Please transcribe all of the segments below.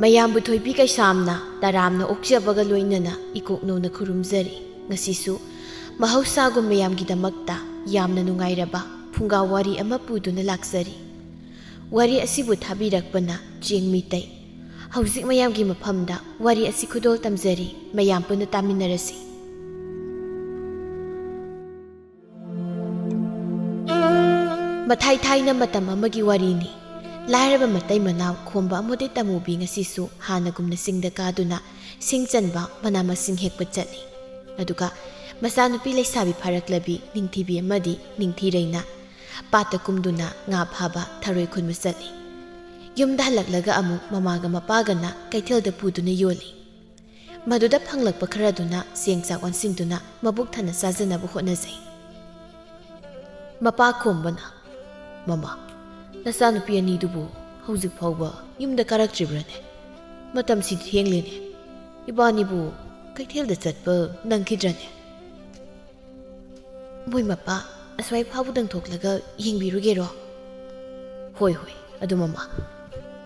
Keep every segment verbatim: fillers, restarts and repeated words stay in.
ꯃꯌꯥꯝꯕꯨ ꯊꯣꯏꯕꯤ ꯀꯩꯁꯥꯝꯅ ꯇꯔꯥꯝꯅ ꯑꯣꯛꯆꯕꯒ ꯂꯣꯏꯅꯅ ꯏꯀꯣꯛꯅꯧꯅ ꯈꯨꯔꯨꯝꯖꯔꯤ꯫ ꯉꯁꯤꯁꯨ ꯃꯍꯧꯁꯥꯒꯨꯝ ꯃꯌꯥꯝꯒꯤꯗꯃꯛꯇ ꯌꯥꯝꯅ ꯅꯨꯡꯉꯥꯏꯔꯕ ꯐꯨꯡꯒꯥ ꯋꯥꯔꯤ ꯑꯃ ꯄꯨꯗꯨꯅ ꯂꯥꯛꯆꯔꯤ꯫ ꯋꯥꯔꯤ ꯑꯁꯤꯕꯨ ꯊꯥꯕꯤꯔꯛꯄꯅ ꯆꯦꯡ ꯃꯤꯇꯩ꯫ ꯍꯧꯖꯤꯛ ꯃꯌꯥꯝꯒꯤ ꯃꯐꯝꯗ ꯋꯥꯔꯤ ꯑꯁꯤ ꯈꯨꯗꯣꯜ ꯇꯝꯖꯔꯤ, ꯃꯌꯥꯝ ꯄꯨꯟꯅ ꯇꯥꯃꯤꯟꯅꯔꯁꯤ꯫ ꯃꯊꯥꯏ ꯊꯥꯏꯅ ꯃꯇꯝ ꯑꯃꯒꯤ ꯋꯥꯔꯤꯅꯤ꯫ ꯂꯥꯏꯔꯕ ꯃꯇꯩ ꯃꯅꯥꯎ ꯈꯣꯝꯕ ꯑꯃꯗꯤ ꯇꯃꯨꯕꯤ ꯉꯁꯤꯁꯨ ꯍꯥꯟꯅꯒꯨꯝꯅ ꯆꯤꯡꯗ ꯀꯥꯗꯨꯅ ꯁꯤꯡ ꯆꯟꯕ, ꯃꯅꯥ ꯃꯁꯤꯡ ꯍꯦꯛꯄ ꯆꯠꯂꯤ꯫ ꯑꯗꯨꯒ ꯃꯆꯥꯅꯨꯄꯤ ꯂꯩꯁꯥꯕꯤ ꯐꯥꯔꯛꯂꯕꯤ ꯅꯤꯡꯊꯤꯕꯤ ꯑꯃꯗꯤ ꯅꯤꯡꯊꯤꯔꯩꯅ ꯄꯥꯠꯇ ꯀꯨꯝꯗꯨꯅ ꯉꯥ ꯐꯥꯕ, ꯊꯔꯣꯏ ꯈꯨꯟꯕ ꯆꯠꯂꯤ꯫ ꯌꯨꯝꯗ ꯍꯜꯂꯛꯂꯒ ꯑꯃꯨꯛ ꯃꯃꯥꯒ ꯃꯄꯥꯒꯅ ꯀꯩꯊꯦꯜꯗ ꯄꯨꯗꯨꯅ ꯌꯣꯜꯂꯤ꯫ ꯃꯗꯨꯗ ꯐꯪꯂꯛꯄ ꯈꯔꯗꯨꯅ ꯆꯦꯡ ꯆꯥꯛ ꯑꯣꯟꯁꯤꯟꯗꯨꯅ ꯃꯕꯨꯛ ꯊꯟꯅ ꯆꯥꯖꯅꯕ ꯍꯣꯠꯅꯖꯩ꯫ ꯃꯄꯥ ꯈꯣꯝꯕꯅ, "ꯃꯃꯥ, ꯅꯆꯥꯅꯨꯄꯤ ꯑꯅꯤꯗꯨꯕꯨ ꯍꯧꯖꯤꯛ ꯐꯥꯎꯕ ꯌꯨꯝꯗ ꯀꯥꯔꯛꯇ꯭ꯔꯤꯕ꯭ꯔꯅꯦ? ꯃꯇꯝꯁꯤ ꯊꯦꯡꯂꯦꯅꯦ꯫ ꯏꯕꯥꯅꯤꯕꯨ ꯀꯩꯊꯦꯜꯗ ꯆꯠꯄ ꯅꯪꯈꯤꯗ꯭ꯔꯅꯦ?" "ꯃꯣꯏ ꯃꯄꯥ, ꯑꯁ꯭ꯋꯥꯏ ꯐꯥꯎꯕꯗꯪ ꯊꯣꯛꯂꯒ ꯌꯦꯡꯕꯤꯔꯨꯒꯦꯔꯣ?" "ꯍꯣꯏ, ꯍꯣꯏ, ꯑꯗꯨ ꯃꯃꯥ,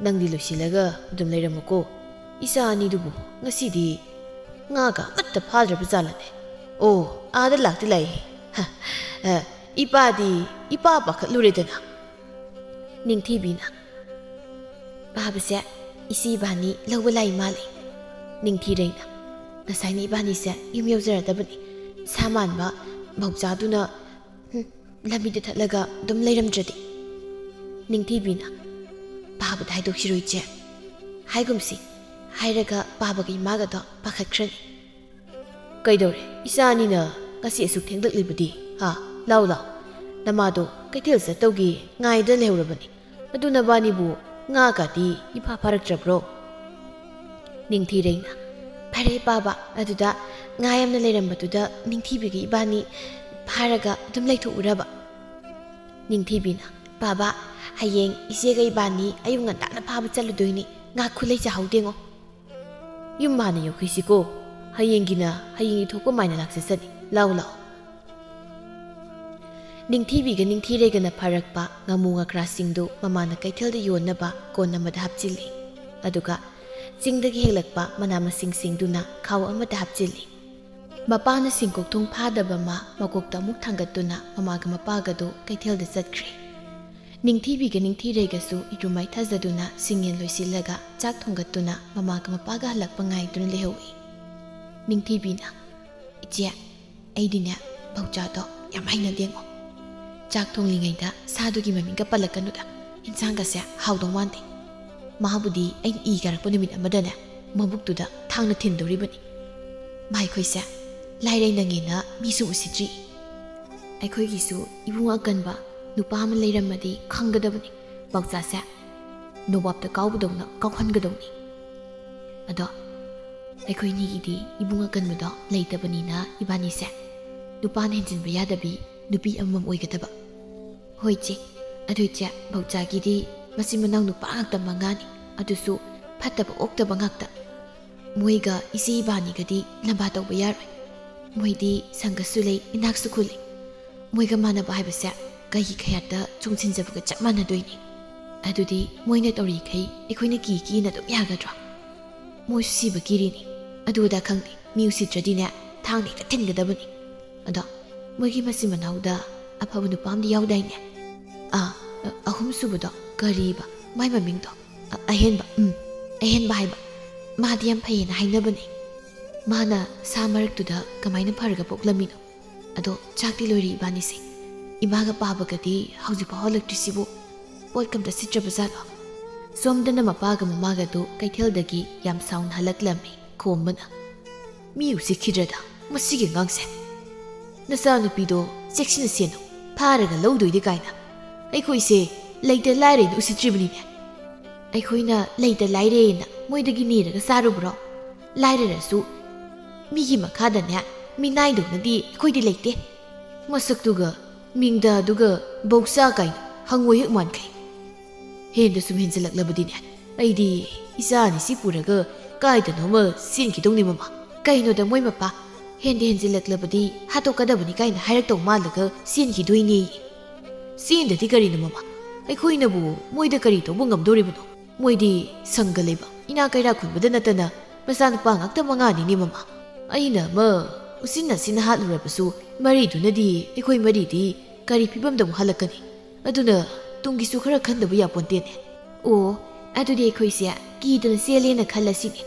ꯅꯪꯗꯤ ꯂꯣꯏꯁꯤꯜꯂꯒ ꯑꯗꯨꯝ ꯂꯩꯔꯝꯃꯨꯀꯣ꯫ ꯏꯆꯥ ꯑꯅꯤꯗꯨꯕꯨ ꯉꯁꯤꯗꯤ ꯉꯥꯒ ꯑꯃꯠꯇ ꯐꯥꯗ꯭ꯔꯕ ꯖꯥꯠꯂꯅꯦ?" "ꯑꯣ, ꯑꯥꯗ ꯂꯥꯛꯇꯤ ꯂꯥꯛꯏ꯫ ꯍ, ꯑ, ꯏꯄꯥꯗꯤ, ꯏꯄꯥ ꯄꯥꯈꯠꯂꯨꯔꯦꯗꯅ꯫" ꯅꯤꯡꯊꯤꯕꯤꯅ, "ꯄꯥꯕꯁꯦ ꯏꯆꯦ ꯏꯕꯥꯅꯤ ꯂꯧꯕ ꯂꯥꯛꯏ ꯃꯥꯜꯂꯦ꯫" ꯅꯤꯡꯊꯤꯔꯩꯅ, "ꯉꯁꯥꯏꯅ ꯏꯕꯥꯅꯤꯁꯦ ꯌꯨꯝ ꯌꯧꯖꯔꯗꯕꯅꯤ꯫ ꯁꯥ ꯃꯥꯟꯕ ꯃꯧꯆꯥꯗꯨꯅ, ꯍꯨꯝ, ꯂꯝꯕꯤꯗ ꯊꯠꯂꯒ ꯑꯗꯨꯝ ꯂꯩꯔꯝꯗ꯭ꯔꯗꯤ꯫" ꯅꯤꯡꯊꯤꯕꯤꯅ, "ꯄꯥꯕꯗ ꯍꯥꯏꯗꯣꯛꯁꯤꯔꯣ ꯏꯆꯦ? ꯍꯥꯏꯒꯨꯝꯁꯤ꯫" ꯍꯥꯏꯔꯒ ꯄꯥꯕꯒ ꯏꯃꯥꯒꯗꯣ ꯄꯥꯈꯠꯈ꯭ꯔꯅꯤ꯫ "ꯀꯩꯗꯧꯔꯦ? ꯏꯆꯥ ꯑꯅꯤꯅ ꯉꯁꯤ ꯑꯁꯨꯛ ꯊꯦꯡꯂꯛꯂꯤꯕꯗꯤ, ꯍꯥ? ꯂꯥꯎ, ꯂꯥꯎ꯫ ꯅꯃꯥꯗꯣ ꯀꯩꯊꯦꯜ ꯆꯠꯇꯧꯒꯤ ꯉꯥꯏꯗ ꯂꯩꯍꯧꯔꯕꯅꯤ꯫ ꯑꯗꯨ ꯅꯕꯥꯅꯤꯕꯨ ꯉꯥꯒꯗꯤ ꯏꯐꯥ ꯐꯥꯔꯛꯇ꯭ꯔꯕ꯭ꯔꯣ?" ꯅꯤꯡꯊꯤꯔꯩꯅ, "ꯐꯔꯦ ꯄꯥꯕ, ꯑꯗꯨꯗ ꯉꯥ ꯌꯥꯝꯅ ꯂꯩꯔꯝꯕꯗꯨꯗ ꯅꯤꯡꯊꯤꯕꯤꯒ ꯏꯕꯥꯅꯤ ꯐꯥꯔꯒ ꯑꯗꯨꯝ ꯂꯩꯊꯣꯛꯎꯔꯕ?" ꯅꯤꯡꯊꯤꯕꯤꯅ, "ꯄꯥꯕ, ꯍꯌꯦꯡ ꯏꯆꯦꯒ ꯏꯕꯥꯅꯤ ꯑꯌꯨꯛ ꯉꯟꯇꯥꯅ ꯐꯥꯕ ꯆꯠꯂꯨꯗꯣꯏꯅꯤ꯫ ꯉꯥ ꯈꯨꯂꯩ ꯆꯥꯍꯧꯗꯦꯉꯣ꯫" "ꯌꯨꯝ ꯍꯥꯟꯅ ꯌꯧꯈꯤꯁꯤꯀꯣ꯫ ꯍꯌꯦꯡꯒꯤꯅ ꯍꯌꯦꯡꯒꯤ ꯊꯣꯛꯄ ꯃꯥꯏꯅ ꯂꯥꯛꯆꯁꯅꯤ꯫ ꯂꯥꯎ, ꯂꯥꯎ꯫" ꯅꯤꯡꯊꯤꯕꯤꯒ ꯅꯤꯡꯊꯤꯔꯩꯒꯅ ꯐꯥꯔꯛꯄ ꯉꯥꯃꯨ ꯉꯥꯀ꯭ꯔꯥꯁꯤꯡꯗꯨ ꯃꯃꯥꯅ ꯀꯩꯊꯦꯜꯗ ꯌꯣꯟꯅꯕ ꯀꯣꯟ ꯑꯃꯗ ꯍꯥꯞꯆꯤꯜꯂꯤ꯫ ꯑꯗꯨꯒ ꯆꯤꯡꯗꯒꯤ ꯍꯦꯛꯂꯛꯄ ꯃꯅꯥ ꯃꯁꯤꯡꯁꯤꯡꯗꯨꯅ ꯈꯥꯎ ꯑꯃꯗ ꯍꯥꯞꯆꯤꯜꯂꯤ꯫ ꯃꯄꯥꯅ ꯁꯤꯡꯀꯣꯛ ꯊꯣꯡ ꯐꯥꯗꯕ ꯑꯃ ꯃꯀꯣꯛꯇ ꯑꯃꯨꯛ ꯊꯥꯡꯒꯠꯇꯨꯅ ꯃꯃꯥꯒ ꯃꯄꯥꯒꯗꯨ ꯀꯩꯊꯦꯜꯗ ꯆꯠꯈ꯭ꯔꯦ꯫ ꯅꯤꯡꯊꯤꯕꯤꯒ ꯅꯤꯡꯊꯤꯔꯩꯒꯁꯨ ꯏꯔꯨꯃꯥꯏ ꯊꯥꯖꯗꯨꯅ ꯁꯤꯡꯌꯦꯟ ꯂꯣꯏꯁꯤꯜꯂꯒ ꯆꯥꯛ ꯊꯣꯡꯒꯠꯇꯨꯅ ꯃꯃꯥꯒ ꯃꯄꯥꯒ ꯍꯜꯂꯛꯄ ꯉꯥꯏꯗꯨꯅ ꯂꯩꯍꯧꯏ꯫ ꯅꯤꯡꯊꯤꯕꯤꯅ, "ꯏꯆꯦ, ꯑꯩꯗꯤꯅꯦ, ꯚꯧꯆꯥꯗꯣ ꯌꯥꯝ ꯍꯩꯅꯗꯦꯉꯣ꯫ ꯆꯥꯛ ꯊꯣꯡꯂꯤꯉꯩꯗ ꯁꯥꯗꯨꯒꯤ ꯃꯃꯤꯡꯒ ꯄꯜꯂꯛꯀꯅꯨꯗ, ꯏꯟꯁꯥꯡꯒꯁꯦ ꯍꯥꯎꯗꯧ ꯃꯥꯟꯗꯦ꯫ ꯃꯥꯕꯨꯗꯤ ꯑꯩꯅ ꯏ ꯀꯥꯔꯛꯄ ꯅꯨꯃꯤꯠ ꯑꯃꯗꯅꯦ, ꯃꯕꯨꯛꯇꯨꯗ ꯊꯥꯡꯅ ꯊꯤꯟꯗꯣꯔꯤꯕꯅꯤ꯫ ꯃꯥꯏꯈꯣꯏꯁꯦ ꯂꯥꯏꯔꯩ ꯅꯪꯉꯦꯅ ꯃꯤꯁꯨ ꯎꯁꯤꯠꯇ꯭ꯔꯤ꯫ ꯑꯩꯈꯣꯏꯒꯤꯁꯨ ꯏꯕꯨꯡ ꯑꯀꯟꯕ ꯅꯨꯄꯥ ꯑꯃ ꯂꯩꯔꯝꯃꯗꯤ ꯈꯪꯒꯗꯕꯅꯤ, ꯚꯧꯆꯥꯁꯦ ꯅꯣꯕꯥꯞꯇ ꯀꯥꯎꯕꯗꯧꯅ ꯀꯥꯎꯍꯟꯒꯗꯧꯅꯤ꯫ ꯑꯗꯣ ꯑꯩꯈꯣꯏꯅꯤꯒꯤꯗꯤ ꯏꯕꯨꯡ ꯑꯀꯟꯕꯗꯣ ꯂꯩꯇꯕꯅꯤꯅ ꯏꯕꯥꯅꯤꯁꯦ ꯅꯨꯄꯥꯅ ꯍꯦꯟꯖꯤꯟꯕ ꯌꯥꯗꯕꯤ ꯅꯨꯄꯤ ꯑꯃꯃꯝ ꯑꯣꯏꯒꯗꯕ꯫" "ꯍꯣꯏ ꯆꯦ, ꯑꯗꯨ ꯏꯆꯦ, ꯚꯧꯆꯥꯒꯤꯗꯤ ꯃꯆꯤꯟ ꯃꯅꯥꯎ ꯅꯨꯄꯥ ꯉꯥꯛꯇ ꯃꯉꯥꯅꯤ, ꯑꯗꯨꯁꯨ ꯐꯠꯇꯕ ꯑꯣꯛꯇꯕ ꯉꯥꯛꯇ꯫ ꯃꯣꯏꯒ ꯏꯆꯦ ꯏꯕꯥꯅꯤꯒꯗꯤ ꯂꯝꯕꯥ ꯇꯧꯕ ꯌꯥꯔꯣꯏ꯫ ꯃꯣꯏꯗꯤ ꯁꯪꯒꯁꯨ ꯂꯩ, ꯏꯅꯥꯛꯁꯨ ꯈꯨꯜꯂꯤ꯫ ꯃꯣꯏꯒ ꯃꯥꯟꯅꯕ ꯍꯥꯏꯕꯁꯦ ꯀꯩꯒꯤ ꯈꯌꯥꯠꯇ ꯆꯨꯡꯁꯤꯟꯖꯕꯒ ꯆꯞ ꯃꯥꯟꯅꯗꯣꯏꯅꯤ꯫ ꯑꯗꯨꯗꯤ ꯃꯣꯏꯅ ꯇꯧꯔꯤꯈꯩ ꯑꯩꯈꯣꯏꯅ ꯀꯤ ꯀꯤꯅ ꯑꯗꯨꯝ ꯌꯥꯒꯗ꯭ꯔꯣ? ꯃꯣꯏꯁꯨ ꯁꯤꯕ ꯀꯤꯔꯤꯅꯤ꯫ ꯑꯗꯨ ꯑꯗꯥ ꯈꯪꯗꯦ, ꯃꯤ ꯎꯁꯤꯠꯇ꯭ꯔꯗꯤꯅꯦ, ꯊꯥꯡꯅ ꯍꯦꯛꯇ ꯊꯤꯟꯒꯗꯕꯅꯤ꯫ ꯑꯗꯣ ꯃꯣꯏꯒꯤ ꯃꯆꯤꯟ ꯃꯅꯥꯎꯗ ꯑꯐꯕ ꯅꯨꯄꯥ ꯑꯃꯗꯤ ꯌꯥꯎꯗꯥꯏꯅꯦ? ꯑꯥ, ꯑ-, ꯑꯍꯨꯝꯁꯨꯕꯗꯣ ꯀꯔꯤꯕ ꯃꯥꯏ ꯃꯃꯤꯡꯗꯣ? ꯑ-, ꯑꯍꯦꯟꯕ, ꯎꯝ, ꯑꯍꯦꯟꯕ ꯍꯥꯏꯕ꯫ ꯃꯥꯗꯤ ꯌꯥꯝ ꯐꯩꯌꯦꯅ ꯍꯥꯏꯅꯕꯅꯦ꯫ ꯃꯥꯅ ꯁꯥ ꯃꯔꯛꯇꯨꯗ ꯀꯃꯥꯏꯅ ꯐꯔꯒ ꯄꯣꯛꯂꯝꯃꯤꯅꯣ? ꯑꯗꯣ ꯆꯥꯛꯇꯤ ꯂꯣꯏꯔꯦ ꯏꯕꯥꯅꯤꯁꯦ꯫ ꯏꯃꯥꯒ ꯄꯥꯕꯒꯗꯤ ꯍꯧꯖꯤꯛꯐꯥꯎ ꯍꯜꯂꯛꯇ꯭ꯔꯤꯁꯤꯕꯨ ꯄꯣꯠꯀ ꯑꯝꯇ ꯁꯤꯠꯇ꯭ꯔꯕ ꯖꯥꯠꯂꯣ?" ꯁꯣꯝꯗꯅ ꯃꯄꯥꯒ ꯃꯃꯥꯒꯗꯨ ꯀꯩꯊꯦꯜꯗꯒꯤ ꯌꯥꯝ ꯁꯥꯎꯅ ꯍꯜꯂꯛꯂꯝꯃꯤ ꯈꯣꯝꯕꯅ꯫ "ꯃꯤ ꯎꯁꯤꯠꯈꯤꯗ꯭ꯔꯗ ꯃꯁꯤꯒꯤ ꯑꯉꯥꯡꯁꯦ꯫ ꯅꯆꯥꯅꯨꯄꯤꯗꯣ ꯆꯦꯛꯁꯤꯟꯅ ꯁꯦꯟꯅꯧ, ꯐꯥꯔꯒ ꯂꯧꯗꯣꯏꯅꯤ ꯀꯥꯏꯅ꯫ ꯑꯩꯈꯣꯏꯁꯦ ꯂꯩꯇ ꯂꯥꯏꯔꯦꯅ ꯎꯁꯤꯠꯇ꯭ꯔꯤꯕꯅꯤꯅꯦ꯫ ꯑꯩꯈꯣꯏꯅ ꯂꯩꯇ ꯂꯥꯏꯔꯦꯅ ꯃꯣꯏꯗꯒꯤ ꯅꯤꯔꯒ ꯆꯥꯔꯨꯕ꯭ꯔꯣ? ꯂꯥꯏꯔꯔꯁꯨ ꯃꯤꯒꯤ ꯃꯈꯥꯗꯅꯦ ꯃꯤꯅꯥꯏꯗꯧꯅꯗꯤ ꯑꯩꯈꯣꯏꯗꯤ ꯂꯩꯇꯦ꯫ ꯃꯁꯛꯇꯨꯒ ꯃꯤꯡꯗ ꯑꯗꯨꯒ ꯕꯧꯆꯥ ꯀꯥꯏꯅ ꯍꯪꯉꯣꯏ ꯍꯦꯛ ꯃꯥꯟꯈꯩ꯫ ꯍꯦꯟꯗ ꯁꯨꯝ ꯍꯦꯟꯖꯤꯜꯂꯛꯂꯕꯗꯤꯅꯦ, ꯑꯩꯗꯤ ꯏꯆꯥ ꯑꯅꯤꯁꯤ ꯄꯨꯔꯒ ꯀꯥꯏꯗꯅꯣꯃ ꯆꯦꯟꯈꯤꯗꯧꯅꯤ ꯃꯃꯥ꯫ ꯀꯩꯅꯣꯗ ꯃꯣꯏ ꯃꯄꯥ, ꯍꯦꯟꯗ ꯍꯦꯟꯖꯤꯜꯂꯛꯂꯕꯗꯤ ꯍꯥꯠꯇꯣꯛꯀꯗꯕꯅꯤ ꯀꯥꯏꯅ ꯍꯥꯏꯔꯛꯇꯧ ꯃꯥꯜꯂꯒ ꯆꯦꯟꯈꯤꯗꯣꯏꯅꯦ꯫ ꯆꯦꯟꯗꯗꯤ ꯀꯔꯤꯅꯣ ꯃꯃꯥ? ꯑꯩꯈꯣꯏꯅꯕꯨ ꯃꯣꯏꯗ ꯀꯔꯤ ꯇꯧꯕ ꯉꯝꯗꯣꯔꯤꯕꯅꯣ? ꯃꯣꯏꯗꯤ ꯁꯪꯒ ꯂꯩꯕ, ꯏꯅꯥ ꯀꯩꯔꯥ ꯈꯨꯟꯕꯗ ꯅꯠꯇꯅ ꯃꯆꯥꯅꯨꯄꯥ ꯉꯥꯛꯇ ꯃꯉꯥꯅꯤꯅꯦ ꯃꯃꯥ꯫ ꯑꯩꯅ ꯑꯃ ꯎꯆꯤꯟ ꯅꯥꯆꯤꯟꯅ ꯍꯥꯠꯂꯨꯔꯕꯁꯨ ꯃꯔꯤꯗꯨꯅꯗꯤ ꯑꯩꯈꯣꯏ ꯃꯔꯤꯗꯤ ꯀꯔꯤ ꯐꯤꯕꯝꯗ ꯑꯃꯨꯛ ꯍꯜꯂꯛꯀꯅꯤ? ꯑꯗꯨꯅ ꯇꯨꯡꯒꯤꯁꯨ ꯈꯔ ꯈꯟꯗꯕ ꯌꯥꯄꯣꯟꯇꯦꯅꯦ꯫ ꯑꯣ, ꯑꯗꯨꯗꯤ ꯑꯩꯈꯣꯏꯁꯦ ꯀꯤꯗꯅ ꯆꯦꯜꯂꯦꯅ ꯈꯜꯂꯁꯤꯅꯦ꯫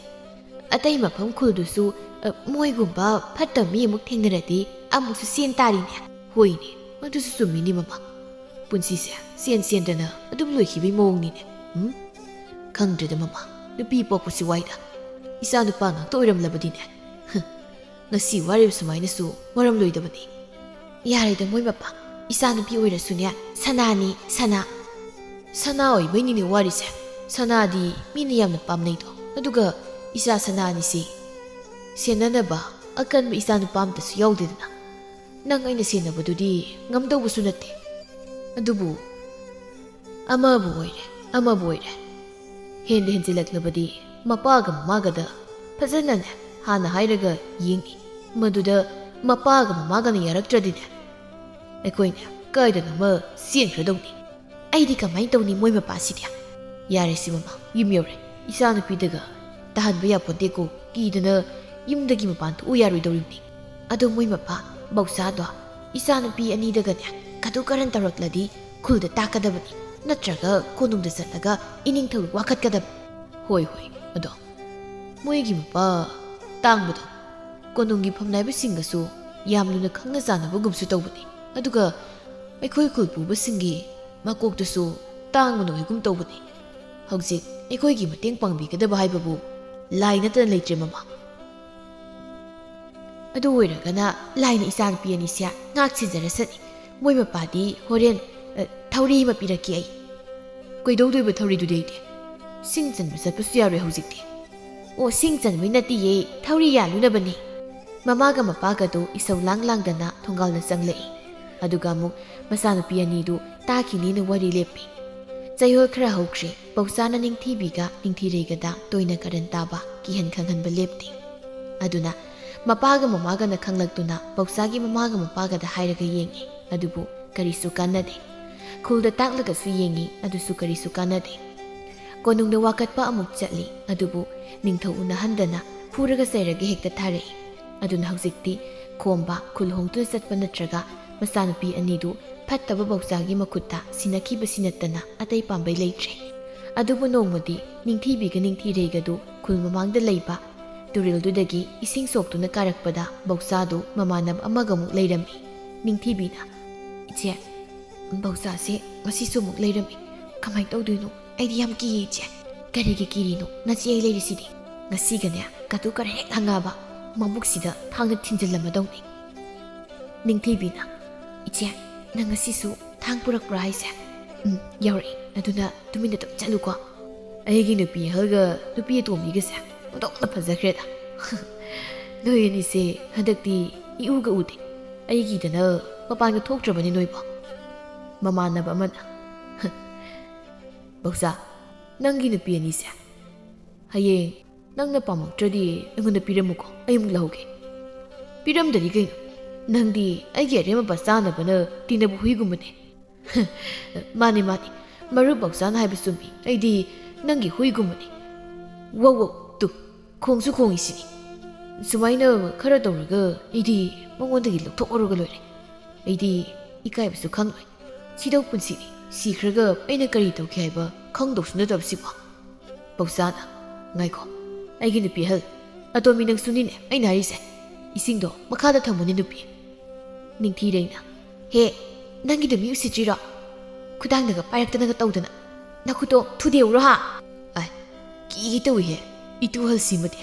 ꯑꯇꯩ ꯃꯐꯝ ꯈꯨꯜꯗꯨꯁꯨ, ꯑ, ꯃꯣꯏꯒꯨꯝꯕ ꯐꯠꯇꯕ ꯃꯤ ꯑꯃꯨꯛ ꯊꯦꯡꯅꯔꯗꯤ ꯑꯃꯨꯛꯁꯨ ꯆꯦꯟ ꯇꯥꯔꯤꯅꯦ꯫ ꯍꯣꯏꯅꯦ, ꯃꯗꯨꯁꯨ ꯆꯨꯝꯃꯤꯅꯦ ꯃꯃꯥ꯫ ꯄꯨꯟꯁꯤꯁꯦ ꯆꯦꯟ ꯆꯦꯟꯗꯅ ꯑꯗꯨꯝ ꯂꯣꯏꯈꯤꯕꯩ ꯃꯑꯣꯡꯅꯤꯅꯦ꯫ ꯎꯝ? ꯈꯪꯗ꯭ꯔꯦꯗ ꯃꯃꯥ, ꯅꯨꯄꯤ ꯄꯣꯛꯄꯁꯤ ꯋꯥꯏꯗ꯫ ꯏꯆꯥ ꯅꯨꯄꯥ ꯉꯥꯛꯇ ꯑꯣꯏꯔꯝꯂꯕꯗꯤꯅꯦ꯫ ꯍ, ꯉꯁꯤ ꯋꯥꯔꯤꯕ ꯁꯨꯃꯥꯏꯅꯁꯨ ꯋꯥꯔꯝꯂꯣꯏꯗꯕꯅꯤ꯫ ꯌꯥꯔꯦꯗ ꯃꯣꯏ ꯃꯄꯥ, ꯏꯆꯥ ꯅꯨꯄꯤ ꯑꯣꯏꯔꯁꯨꯅꯦ, ꯁꯅꯥꯅꯤ, ꯁꯅꯥ꯫ ꯁꯅꯥ ꯑꯣꯏꯕꯩꯅꯤꯅꯦ ꯋꯥꯔꯤꯁꯦ꯫ ꯁꯅꯥꯗꯤ ꯃꯤꯅ ꯌꯥꯝꯅ ꯄꯥꯝꯅꯩꯗꯣ꯫ ꯑꯗꯨꯒ ꯏꯆꯥ ꯁꯅꯥꯅꯤꯁꯤ ꯁꯦꯟꯅꯅꯕ ꯑꯀꯟꯕ ꯏꯆꯥ ꯅꯨꯄꯥ ꯑꯝꯇꯁꯨ ꯌꯥꯎꯗꯦꯗꯅ꯫ ꯅꯪ ꯑꯩꯅ ꯁꯦꯟꯅꯕꯗꯨꯗꯤ ꯉꯝꯗꯧꯕꯁꯨ ꯅꯠꯇꯦ꯫ ꯑꯗꯨꯕꯨ ꯑꯃꯕꯨ ꯑꯣꯏꯔꯦ, ꯑꯃꯕꯨ ꯑꯣꯏꯔꯦ, ꯍꯦꯟꯗ ꯍꯦꯟꯖꯤꯜꯂꯛꯂꯕꯗꯤ ꯃꯄꯥꯒ ꯃꯃꯥꯒꯗ ꯐꯖꯅꯅꯦ ꯍꯥꯟꯅ ꯍꯥꯏꯔꯒ ꯌꯦꯡꯉꯤ꯫ ꯃꯗꯨꯗ ꯃꯄꯥꯒ ꯃꯃꯥꯒꯅ ꯌꯥꯔꯛꯇ꯭ꯔꯗꯤꯅꯦ, ꯑꯩꯈꯣꯏꯅꯦ ꯀꯥꯏꯗꯅꯣꯃ ꯆꯦꯟꯈ꯭ꯔꯗꯧꯅꯤ꯫ ꯑꯩꯗꯤ ꯀꯃꯥꯏꯅ ꯇꯧꯅꯤ ꯃꯣꯏ ꯃꯄꯥꯁꯤꯗꯤ? ꯌꯥꯔꯦ ꯁꯤ ꯃꯃꯥ, ꯌꯨꯝ ꯌꯧꯔꯦ꯫ ꯏꯆꯥ ꯅꯨꯄꯤꯗꯒ ꯇꯥꯍꯟꯕ ꯌꯥꯄꯣꯟꯇꯦꯀꯣ, ꯀꯤꯗꯅ ꯌꯨꯝꯗꯒꯤ ꯃꯄꯥꯟ ꯊꯣꯛꯎ ꯌꯥꯔꯣꯏꯗꯧꯔꯤꯕꯅꯤ꯫ ꯑꯗꯣ ꯃꯣꯏ ꯃꯄꯥ ꯕꯧꯁꯥꯗꯣ ꯏꯆꯥ ꯅꯨꯄꯤ ꯑꯅꯤꯗꯒꯅꯦ ꯀꯗꯨ ꯀꯔꯟ ꯇꯧꯔꯛꯂꯗꯤ ꯈꯨꯜꯗ ꯇꯥꯛꯀꯗꯕꯅꯤ, ꯅꯠꯇ꯭ꯔꯒ ꯀꯣꯅꯨꯡꯗ ꯆꯠꯂꯒ ꯏꯅꯤꯡꯊꯧ ꯋꯥꯀꯠꯀꯗꯕꯅꯤ꯫ ꯍꯣꯏ, ꯍꯣꯏ, ꯑꯗꯣ ꯃꯣꯏꯒꯤ ꯃꯄꯥ ꯇꯥꯡꯕꯗꯣ ꯀꯣꯅꯨꯡꯒꯤ ꯐꯝꯅꯥꯏꯕꯁꯤꯡꯒꯁꯨ ꯌꯥꯝ ꯂꯨꯅ ꯈꯪꯅ ꯆꯥꯟꯅꯕꯒꯨꯝꯁꯨ ꯇꯧꯕꯅꯤ꯫ ꯑꯗꯨꯒ ꯑꯩꯈꯣꯏ ꯈꯨꯜ ꯄꯨꯕꯁꯤꯡꯒꯤ ꯃꯀꯣꯛꯇꯁꯨ ꯇꯥꯡꯕꯅ ꯑꯣꯏꯒꯨꯝ ꯇꯧꯕꯅꯤ꯫ ꯍꯧꯖꯤꯛ ꯑꯩꯈꯣꯏꯒꯤ ꯃꯇꯦꯡ ꯄꯥꯡꯕꯤꯒꯗꯕ ꯍꯥꯏꯕꯕꯨ ꯂꯥꯏ ꯅꯠꯇꯅ ꯂꯩꯇ꯭ꯔꯦ ꯃꯃꯥ꯫ ꯑꯗꯨ ꯑꯣꯏꯔꯒꯅ ꯂꯥꯏꯅ ꯏꯆꯥꯅꯨꯄꯤ ꯑꯅꯤꯁꯦ ꯉꯥꯛ ꯁꯦꯟꯖꯔꯁꯅꯤ꯫ ꯃꯣꯏ ꯃꯄꯥꯗꯤ ꯍꯣꯔꯦꯟ, ꯑ, ꯊꯧꯔꯤ ꯑꯃ ꯄꯤꯔꯛꯀꯦ ꯑꯩ꯫ ꯀꯩꯗꯧꯗꯣꯏꯕ ꯊꯧꯔꯤꯗꯨꯗꯤ ꯑꯩꯗꯤ? ꯁꯤꯡ ꯆꯟꯕ ꯆꯠꯄꯁꯨ ꯌꯥꯔꯣꯏ ꯍꯧꯖꯤꯛꯇꯤ꯫ ꯑꯣ, ꯁꯤꯡ ꯆꯟꯕꯩ ꯅꯠꯇꯤꯌꯦ, ꯊꯧꯔꯤ ꯌꯥꯜꯂꯨꯅꯕꯅꯤ꯫ ꯃꯃꯥꯒ ꯃꯄꯥꯒꯗꯨ ꯏꯁꯧ ꯂꯥꯡ ꯂꯥꯡꯗꯅ ꯊꯣꯡꯒꯥꯜꯗ ꯆꯪꯂꯛꯏ꯫ ꯑꯗꯨꯒ ꯑꯃꯨꯛ ꯃꯆꯥꯅꯨꯄꯤ ꯑꯅꯤꯗꯨ ꯇꯥꯈꯤꯅꯤꯅ ꯋꯥꯔꯤ ꯂꯦꯞꯄꯤ꯫ ꯆꯌꯣꯜ ꯈꯔ ꯍꯧꯈ꯭ꯔꯦ, ꯄꯧꯆꯥꯅ ꯅꯤꯡꯊꯤꯕꯤꯒ ꯅꯤꯡꯊꯤꯔꯩꯒꯗ ꯇꯣꯏꯅ ꯀꯔꯟ ꯇꯥꯕ, ꯀꯤꯍꯟ ꯈꯪꯍꯟꯕ ꯂꯦꯞꯇꯦ꯫ ꯑꯗꯨꯅ ꯃꯄꯥꯒ ꯃꯃꯥꯒꯅ ꯈꯪꯂꯛꯇꯨꯅ ꯄꯧꯆꯥꯒꯤ ꯃꯃꯥꯒ ꯃꯄꯥꯒꯗ ꯍꯥꯏꯔꯒ ꯌꯦꯡꯉꯤ, ꯑꯗꯨꯕꯨ ꯀꯔꯤꯁꯨ ꯀꯥꯟꯅꯗꯦ꯫ ꯈꯨꯜꯗ ꯇꯥꯛꯂꯒꯁꯨ ꯌꯦꯡꯉꯤ, ꯑꯗꯨꯁꯨ ꯀꯔꯤꯁꯨ ꯀꯥꯟꯅꯗꯦ꯫ ꯀꯣꯅꯨꯡꯗ ꯋꯥꯀꯠꯄ ꯑꯃꯨꯛ ꯆꯠꯂꯤ꯫ ꯑꯗꯨꯕꯨ ꯅꯤꯡꯊꯧ ꯎꯅꯍꯟꯗꯅ ꯐꯨꯔꯒ ꯆꯩꯔꯒ ꯍꯦꯛꯇ ꯊꯥꯔꯛꯏ꯫ ꯑꯗꯨꯅ ꯍꯧꯖꯤꯛꯇꯤ ꯈꯣꯝꯕ, ꯈꯨꯜ ꯍꯣꯡꯗꯨꯅ ꯆꯠꯄ ꯅꯠꯇ꯭ꯔꯒ ꯃꯆꯥꯅꯨꯄꯤ ꯑꯅꯤꯗꯨ ꯐꯠꯇꯕ ꯕꯧꯆꯥꯒꯤ ꯃꯈꯨꯠꯇ ꯁꯤꯟꯅꯈꯤꯕꯁꯤ ꯅꯠꯇꯅ ꯑꯇꯩ ꯄꯥꯝꯕꯩ ꯂꯩꯇ꯭ꯔꯦ꯫ ꯑꯗꯨꯕꯨ ꯅꯣꯡꯃꯗꯤ ꯅꯤꯡꯊꯤꯕꯤꯒ ꯅꯤꯡꯊꯤꯔꯩꯒꯗꯨ ꯈꯨꯜ ꯃꯃꯥꯡꯗ ꯂꯩꯕ ꯇꯨꯔꯦꯜꯗꯨꯗꯒꯤ ꯏꯁꯤꯡ ꯁꯣꯛꯇꯨꯅ ꯀꯥꯔꯛꯄꯗ ꯕꯧꯆꯥꯗꯨ ꯃꯃꯥꯟꯅꯕ ꯑꯃꯒ ꯑꯃꯨꯛ ꯂꯩꯔꯝꯃꯤ꯫ ꯅꯤꯡꯊꯤꯕꯤꯅ, "ꯏꯆꯦ, ꯕꯧꯆꯥꯁꯦ ꯉꯁꯤꯁꯨ ꯑꯃꯨꯛ ꯂꯩꯔꯝꯃꯤ꯫ ꯀꯃꯥꯏꯅ ꯇꯧꯗꯣꯏꯅꯣ? ꯑꯩꯗꯤ ꯌꯥꯝ ꯀꯤꯌꯦ, ꯏꯆꯦ꯫" "ꯀꯔꯤꯒꯤ ꯀꯤꯔꯤꯅꯣ? ꯅꯆꯦ ꯑꯩ ꯂꯩꯔꯤꯁꯤꯗꯤ꯫ ꯉꯁꯤꯒꯅꯦ ꯀꯥꯇꯨ ꯀꯔꯟ ꯍꯦꯛ ꯉꯥꯡꯉꯕ ꯃꯕꯨꯛꯁꯤꯗ ꯊꯥꯡꯅ ꯊꯤꯟꯖꯤꯜꯂꯝꯃꯗꯧꯅꯤ꯫" ꯅꯤꯡꯊꯤꯕꯤꯅ, "ꯏꯆꯦ, ꯅꯪ ꯉꯁꯤꯁꯨ ꯊꯥꯡ ꯄꯨꯔꯛꯄ꯭ꯔꯥ ꯍꯥꯏꯁꯦ?" "ꯎꯝ, ꯌꯥꯎꯔꯛꯏ꯫ ꯑꯗꯨꯅ ꯇꯨꯃꯤꯟꯅ ꯑꯗꯨꯝ ꯆꯠꯂꯨꯀꯣ꯫" "ꯑꯩꯒꯤ ꯅꯨꯄꯤ ꯑꯍꯜꯒ ꯅꯨꯄꯤ ꯑꯇꯣꯝꯕꯤꯒꯁꯦ ꯑꯣꯟꯊꯣꯛꯅ ꯐꯖꯈ꯭ꯔꯦꯗ꯫" "ꯅꯣꯏ ꯑꯅꯤꯁꯦ ꯍꯟꯗꯛꯇꯤ ꯏꯎꯒ ꯎꯗꯦ꯫ ꯑꯩꯒꯤꯗꯅ ꯃꯄꯥꯟꯒ ꯊꯣꯛꯇ꯭ꯔꯕꯅꯤ ꯅꯣꯏꯕꯣ꯫" ꯃꯃꯥꯟꯅꯕ ꯑꯃꯅ, "ꯕꯧꯆꯥ, ꯅꯪꯒꯤ ꯅꯨꯄꯤ ꯑꯅꯤꯁꯦ ꯍꯌꯦꯡ ꯅꯪꯅ ꯄꯥꯝꯃꯛꯇ꯭ꯔꯗꯤ ꯑꯩꯉꯣꯟꯗ ꯄꯤꯔꯝꯃꯨꯀꯣ, ꯑꯩ ꯑꯃꯨꯛ ꯂꯧꯍꯧꯒꯦ꯫" "ꯄꯤꯔꯝꯗꯗꯤ ꯀꯩꯅꯣ? ꯅꯪꯗꯤ ꯑꯩꯒꯤ ꯑꯔꯦꯝ ꯑꯄꯥ ꯆꯥꯅꯕꯅ ꯇꯤꯟꯅꯕ ꯍꯨꯏꯒꯨꯝꯕꯅꯦ꯫" "ꯃꯥꯅꯦ, ꯃꯥꯅꯦ, ꯃꯔꯨꯞ ꯕꯧꯆꯥꯅ ꯍꯥꯏꯕ ꯆꯨꯝꯃꯤ꯫ ꯑꯩꯗꯤ ꯅꯪꯒꯤ ꯍꯨꯏꯒꯨꯝꯕꯅꯦ꯫ ꯋꯧ, ꯋꯧ, ꯇꯨ, ꯈꯣꯡꯁꯨ ꯈꯣꯡꯉꯤꯁꯤꯅꯤ꯫ ꯁꯨꯃꯥꯏꯅ ꯈꯔ ꯇꯧꯔꯒ ꯑꯩꯗꯤ ꯃꯉꯣꯟꯗꯒꯤ ꯂꯧꯊꯣꯛꯍꯧꯔꯒ ꯂꯣꯏꯔꯦ꯫ ꯑꯩꯗꯤ ꯏꯀꯥꯏꯕꯁꯨ ꯈꯪꯂꯣꯏ꯫ ꯁꯤꯗꯧ ꯄꯨꯟꯁꯤꯅꯤ꯫ ꯁꯤꯈ꯭ꯔꯒ ꯑꯩꯅ ꯀꯔꯤ ꯇꯧꯈꯤ ꯍꯥꯏꯕ ꯈꯪꯗꯧꯁꯨ ꯅꯠꯇꯕꯁꯤꯕꯣ꯫" ꯕꯧꯆꯥꯅ, "ꯉꯥꯏꯈꯣ, ꯑꯩꯒꯤ ꯅꯨꯄꯤ ꯑꯍꯜ, ꯑꯇꯣꯝꯕꯤ ꯅꯪꯁꯨꯅꯤꯅꯦ ꯑꯩꯅ ꯍꯥꯏꯔꯤꯁꯦ꯫ ꯏꯁꯤꯡꯗꯣ ꯃꯈꯥꯗ ꯊꯝꯃꯨꯅꯦ ꯅꯨꯄꯤ꯫" ꯅꯤꯡꯊꯤꯔꯩꯅ, "ꯍꯦ, ꯅꯪꯒꯤꯗꯣ ꯃꯤ ꯎꯁꯤꯠꯇ꯭ꯔꯤꯔꯣ? ꯈꯨꯗꯥꯡꯗꯒ ꯄꯥꯏꯔꯛꯇꯅꯒ ꯇꯧꯗꯅ꯫ ꯅꯈꯨꯠꯇꯣ ꯊꯨꯗꯦꯛꯎꯔꯣ ꯍꯥ?" "ꯑꯥꯏ, ꯀꯤꯒꯦ ꯇꯧꯏꯍꯦ, ꯏꯇꯨ ꯑꯍꯜꯁꯤꯃꯗꯤ꯫"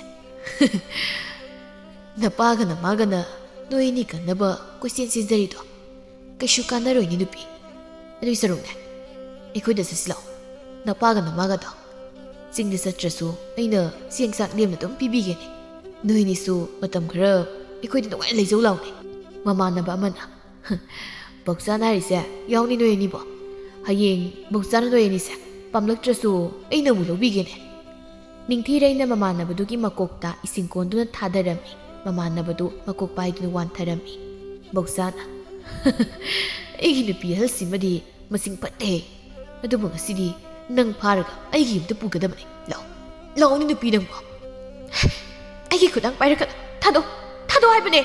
"ꯅꯄꯥꯒ ꯅꯃꯥꯒꯅ ꯅꯣꯏ ꯑꯅꯤ ꯀꯟꯅꯕ ꯀꯣꯏꯆꯦꯟ ꯆꯦꯟꯖꯔꯤꯗꯣ ꯀꯩꯁꯨ ꯀꯥꯟꯅꯔꯣꯏꯅꯦ ꯅꯨꯄꯤ꯫ ꯑꯗꯨꯏ ꯁꯔꯨꯛꯅꯦ, ꯑꯩꯈꯣꯏꯗ ꯆꯠꯁꯤ ꯂꯥꯛꯑꯣ꯫ ꯅꯄꯥꯒ ꯅꯃꯥꯒꯗꯣ ꯆꯤꯡꯗ ꯆꯠꯇ꯭ꯔꯁꯨ ꯑꯩꯅ ꯆꯦꯡ ꯆꯥꯛ ꯂꯦꯝꯅ ꯑꯗꯨꯝ ꯄꯤꯕꯤꯒꯦꯅꯦ꯫ ꯅꯣꯏꯅꯤꯁꯨ ꯃꯇꯝ ꯈꯔ ꯑꯩꯈꯣꯏꯗ ꯅꯨꯡꯉꯥꯏꯅ ꯂꯩꯖꯧ ꯂꯥꯎꯅꯦ꯫" ꯃꯃꯥꯟꯅꯕ ꯑꯃꯅ, "ꯕꯧꯆꯥꯅ ꯍꯥꯏꯔꯤꯁꯦ ꯌꯥꯎꯅꯤ ꯅꯣꯏ ꯑꯅꯤꯕꯣ꯫ ꯍꯌꯦꯡ ꯕꯧꯆꯥꯅ ꯅꯣꯏ ꯑꯅꯤꯁꯦ ꯄꯥꯝꯂꯛꯇ꯭ꯔꯁꯨ ꯑꯩꯅ ꯑꯃꯨꯛ ꯂꯧꯕꯤꯒꯦꯅꯦ꯫" ꯅꯤꯡꯊꯤꯔꯩꯅ ꯃꯃꯥꯟꯅꯕꯗꯨꯒꯤ ꯃꯀꯣꯛꯇ ꯏꯁꯤꯡ ꯀꯣꯟꯗꯨꯅ ꯊꯥꯗꯔꯝꯃꯤ꯫ ꯃꯃꯥꯟꯅꯕꯗꯨ ꯃꯀꯣꯛ ꯄꯥꯏꯗꯨꯅ ꯋꯥꯟꯊꯔꯝꯃꯤ꯫ ꯕꯧꯆꯥꯅ, "ꯑꯩꯒꯤ ꯅꯨꯄꯤ ꯑꯍꯜꯁꯤꯃꯗꯤ ꯃꯁꯤꯡ ꯐꯠꯇꯦ꯫ ꯑꯗꯨꯕꯨ ꯉꯁꯤꯗꯤ ꯅꯪ ꯐꯥꯔꯒ ꯑꯩꯒꯤ ꯌꯨꯝꯗ ꯄꯨꯒꯗꯕꯅꯦ꯫ ꯂꯥꯛꯑꯣ, ꯂꯥꯛꯑꯣꯅꯦ ꯅꯨꯄꯤ ꯅꯪꯕꯣ꯫ ꯑꯩꯒꯤ ꯈꯨꯗꯥꯡ ꯄꯥꯏꯔꯛꯀꯅꯨ꯫ ꯊꯥꯗꯣꯛ, ꯊꯥꯗꯣꯛ ꯍꯥꯏꯕꯅꯦ꯫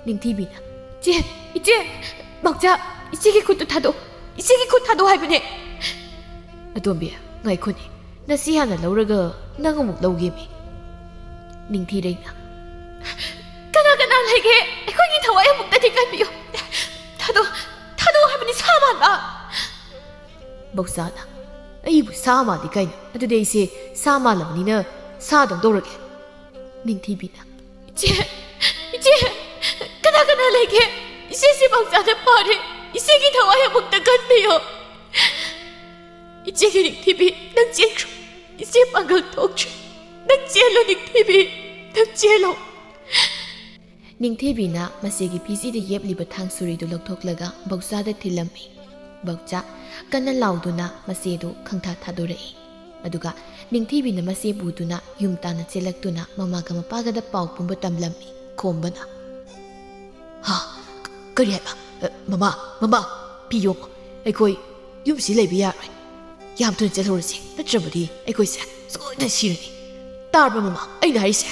ꯅꯤꯡꯊꯤꯕꯤꯅ, "ꯏꯆꯦ, ꯏꯆꯦ, ꯃꯧꯆꯥ, ꯏꯆꯦꯒꯤ ꯈꯨꯠꯇꯨ ꯊꯥꯗꯣꯛ, ꯏꯆꯦꯒꯤ ꯈꯨꯠ ꯊꯥꯗꯣꯛ ꯍꯥꯏꯕꯅꯦ꯫" "ꯑꯇꯣꯝꯕꯤ, ꯉꯥꯏꯈꯣꯅꯦ, ꯅꯁꯤ ꯍꯥꯟꯅ ꯂꯧꯔꯒ ꯅꯪ ꯑꯃꯨꯛ ꯂꯧꯒꯦꯃꯤ꯫" ꯅꯤꯡꯊꯤꯔꯩꯅ, "ꯀꯅꯥ ꯀꯅꯥ ꯂꯩꯒꯦ? ꯑꯩꯈꯣꯏꯒꯤ ꯊꯋꯥꯏ ꯑꯃꯨꯛꯇꯗꯤ ꯀꯟꯕꯤꯌꯨ꯫ ꯊꯥꯗꯣꯛ, ꯊꯥꯗꯣꯛ ꯍꯥꯏꯕꯅꯤ, ꯁꯥ ꯃꯥꯟꯕ꯫" ꯃꯧꯆꯥꯅ, "ꯑꯩꯕꯨ ꯁꯥ ꯃꯥꯜꯂꯤ ꯀꯥꯏꯅ? ꯑꯗꯨꯗꯤ ꯑꯩꯁꯦ ꯁꯥ ꯃꯥꯜꯂꯕꯅꯤꯅ ꯁꯥꯗꯧ ꯇꯧꯔꯒꯦ꯫" ꯅꯤꯡꯊꯤꯕꯤꯅ, "ꯏꯆꯦ, ꯏꯆꯦ, ꯀꯅꯥ ꯀꯅꯥ ꯂꯩꯒꯦ? ꯏꯆꯦꯁꯤ ꯃꯧꯆꯥꯅ ꯐꯥꯔꯦ꯫ ꯏꯆꯦꯒꯤ ꯊꯋꯥꯏ ꯑꯃꯨꯛꯇ ꯀꯟꯕꯤꯌꯣ꯫ ꯏꯆꯦꯒꯤ ꯅꯤꯡꯊꯤꯕꯤ, ꯅꯪ ꯆꯦꯟꯈ꯭ꯔꯣ꯫ ꯏꯆꯦ ꯄꯥꯡꯒꯜ ꯊꯣꯛꯇ꯭ꯔꯦ꯫ ꯅꯪ ꯆꯦꯜꯂꯣ ꯅꯤꯡꯊꯤꯕꯤ, ꯅꯪ ꯆꯦꯜꯂꯣ꯫" ꯅꯤꯡꯊꯤꯕꯤꯅ ꯃꯆꯦꯒꯤ ꯐꯤꯖꯤꯗ ꯌꯦꯞꯂꯤꯕ ꯊꯥꯡ ꯁꯨꯔꯤꯗꯨ ꯂꯧꯊꯣꯛꯂꯒ ꯕꯧꯆꯥꯗ ꯊꯤꯜꯂꯝꯃꯤ꯫ ꯕꯧꯆꯥ ꯀꯟꯅ ꯂꯥꯎꯗꯨꯅ ꯃꯆꯦꯗꯨ ꯈꯪꯊꯥ ꯊꯥꯗꯣꯔꯛꯏ꯫ ꯑꯗꯨꯒ ꯅꯤꯡꯊꯤꯕꯤꯅ ꯃꯆꯦ ꯄꯨꯗꯨꯅ ꯌꯨꯝ ꯇꯥꯟꯅ ꯆꯦꯜꯂꯛꯇꯨꯅ ꯃꯃꯥꯒ ꯃꯄꯥꯒꯗ ꯄꯥꯎ ꯄꯨꯝꯕ ꯇꯝꯂꯝꯃꯤ꯫ ꯈꯣꯝꯕꯅ, "ꯍꯥ? ꯀ-, ꯀꯔꯤ ꯍꯥꯏꯕ? ꯑ, ꯃꯃꯥ, ꯃꯃꯥ, ꯐꯤ ꯌꯣꯝꯃꯣ꯫ ꯑꯩꯈꯣꯏ ꯌꯨꯝꯁꯤ ꯂꯩꯕ ꯌꯥꯔꯣꯏ꯫ ꯌꯥꯝ ꯊꯨꯅ ꯆꯠꯍꯧꯔꯁꯤ, ꯅꯠꯇ꯭ꯔꯕꯗꯤ ꯑꯩꯈꯣꯏꯁꯦ ꯁꯣꯏꯗꯅ ꯁꯤꯔꯅꯤ꯫ ꯇꯥꯔꯕ ꯃꯃꯥ, ꯑꯩꯅ ꯍꯥꯏꯔꯤꯁꯦ?"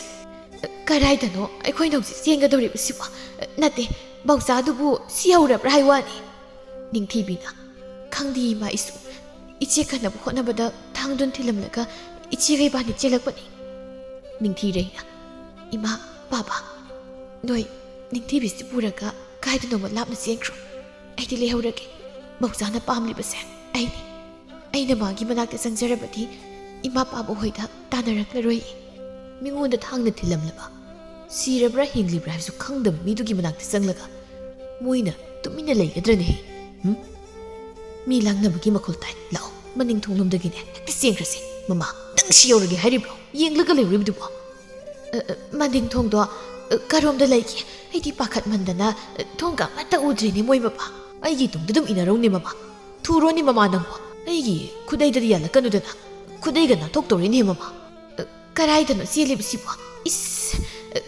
"ꯑ, ꯀꯗꯥꯏꯗꯅꯣ ꯑꯩꯈꯣꯏꯅ ꯍꯧꯖꯤꯛ ꯆꯦꯟꯒꯗꯧꯔꯤꯕꯁꯤꯕꯣ? ꯑ, ꯅꯠꯇꯦ, ꯕꯧꯆꯥꯗꯨꯕꯨ ꯁꯤꯍꯧꯔꯕ꯭ꯔꯥ ꯍꯥꯏ ꯋꯥꯅꯤ꯫" ꯅꯤꯡꯊꯤꯕꯤꯅ, "ꯈꯪꯗꯦ ꯏꯃꯥ, ꯑꯩꯁꯨ ꯏꯆꯦ ꯀꯟꯅꯕ ꯍꯣꯠꯅꯕꯗ ꯊꯥꯡꯗꯨꯅ ꯊꯤꯜꯂꯝꯂꯒ ꯏꯆꯦꯒ ꯏꯕꯥꯅꯤ ꯆꯦꯜꯂꯛꯄꯅꯤ꯫" ꯅꯤꯡꯊꯤꯔꯩꯅ, "ꯏꯃꯥ, ꯄꯥꯕ, ꯅꯣꯏ ꯅꯤꯡꯊꯤꯕꯤꯁꯤ ꯄꯨꯔꯒ ꯀꯥꯏꯗꯅꯣꯃ ꯂꯥꯞꯅ ꯆꯦꯟꯈ꯭ꯔꯣ꯫ ꯑꯩꯗꯤ ꯂꯩꯍꯧꯔꯒꯦ꯫ ꯕꯧꯆꯥꯅ ꯄꯥꯝꯂꯤꯕꯁꯦ ꯑꯩꯅꯤ꯫ ꯑꯩꯅ ꯃꯥꯒꯤ ꯃꯅꯥꯛꯇ ꯆꯪꯖꯔꯕꯗꯤ ꯏꯃꯥ ꯄꯥꯕ ꯍꯣꯏꯗ ꯇꯥꯟꯅꯔꯛꯂꯔꯣꯏ꯫ ꯃꯤꯉꯣꯟꯗ ꯊꯥꯡꯅ ꯊꯤꯜꯂꯝꯂꯕ, ꯁꯤꯔꯕ꯭ꯔꯥ ꯍꯤꯡꯂꯤꯕ꯭ꯔꯥ ꯍꯥꯏꯕꯁꯨ ꯈꯪꯗꯕ ꯃꯤꯗꯨꯒꯤ ꯃꯅꯥꯛꯇ ꯆꯪꯂꯒ ꯃꯣꯏꯅ ꯇꯨꯃꯤꯟꯅ ꯂꯩꯒꯗ꯭ꯔꯅꯦꯍꯦ? ꯍꯨꯝ? ꯃꯤ ꯂꯥꯡꯅꯕꯒꯤ ꯃꯈꯣꯜ ꯇꯥꯏ꯫ ꯂꯥꯛꯑꯣ, ꯃꯅꯤꯡ ꯊꯣꯡꯂꯣꯝꯗꯒꯤꯅꯦ ꯍꯦꯛꯇ ꯆꯦꯟꯈ꯭ꯔꯁꯦ꯫ ꯃꯃꯥ, ꯅꯪ ꯁꯤ ꯌꯧꯔꯒꯦ ꯍꯥꯏꯔꯤꯕ꯭ꯔꯣ? ꯌꯦꯡꯂꯒ ꯂꯩꯔꯤꯕꯗꯨꯕꯣ?" "ꯑ, ꯑ, ꯃꯅꯤꯡ ꯊꯣꯡꯗꯣ, ꯑ, ꯀꯔꯣꯝꯗ ꯂꯩꯒꯦ? ꯑꯩꯗꯤ ꯄꯥꯈꯠꯃꯟꯗꯅ, ꯑ, ꯊꯣꯡꯒ ꯑꯃꯠꯇ ꯎꯗ꯭ꯔꯤꯅꯦ ꯃꯣꯏ ꯃꯄꯥ꯫" "ꯑꯩꯒꯤ ꯇꯨꯡꯗ ꯑꯗꯨꯝ ꯏꯟꯅꯔꯧꯅꯦ ꯃꯃꯥ꯫ ꯊꯨꯔꯣꯅꯦ ꯃꯃꯥ ꯅꯪꯕꯣ꯫ ꯑꯩꯒꯤ ꯈꯨꯗꯩꯗꯗꯤ ꯌꯥꯜꯂꯛꯀꯅꯨꯗꯅ꯫ ꯈꯨꯗꯩꯒ ꯅꯥꯟꯊꯣꯛꯇꯧꯔꯤꯅꯦ ꯃꯃꯥ꯫ ꯑ, ꯀꯗꯥꯏꯗꯅꯣ ꯆꯦꯜꯂꯤꯕꯁꯤꯕꯣ? ꯏꯁ, ꯑ,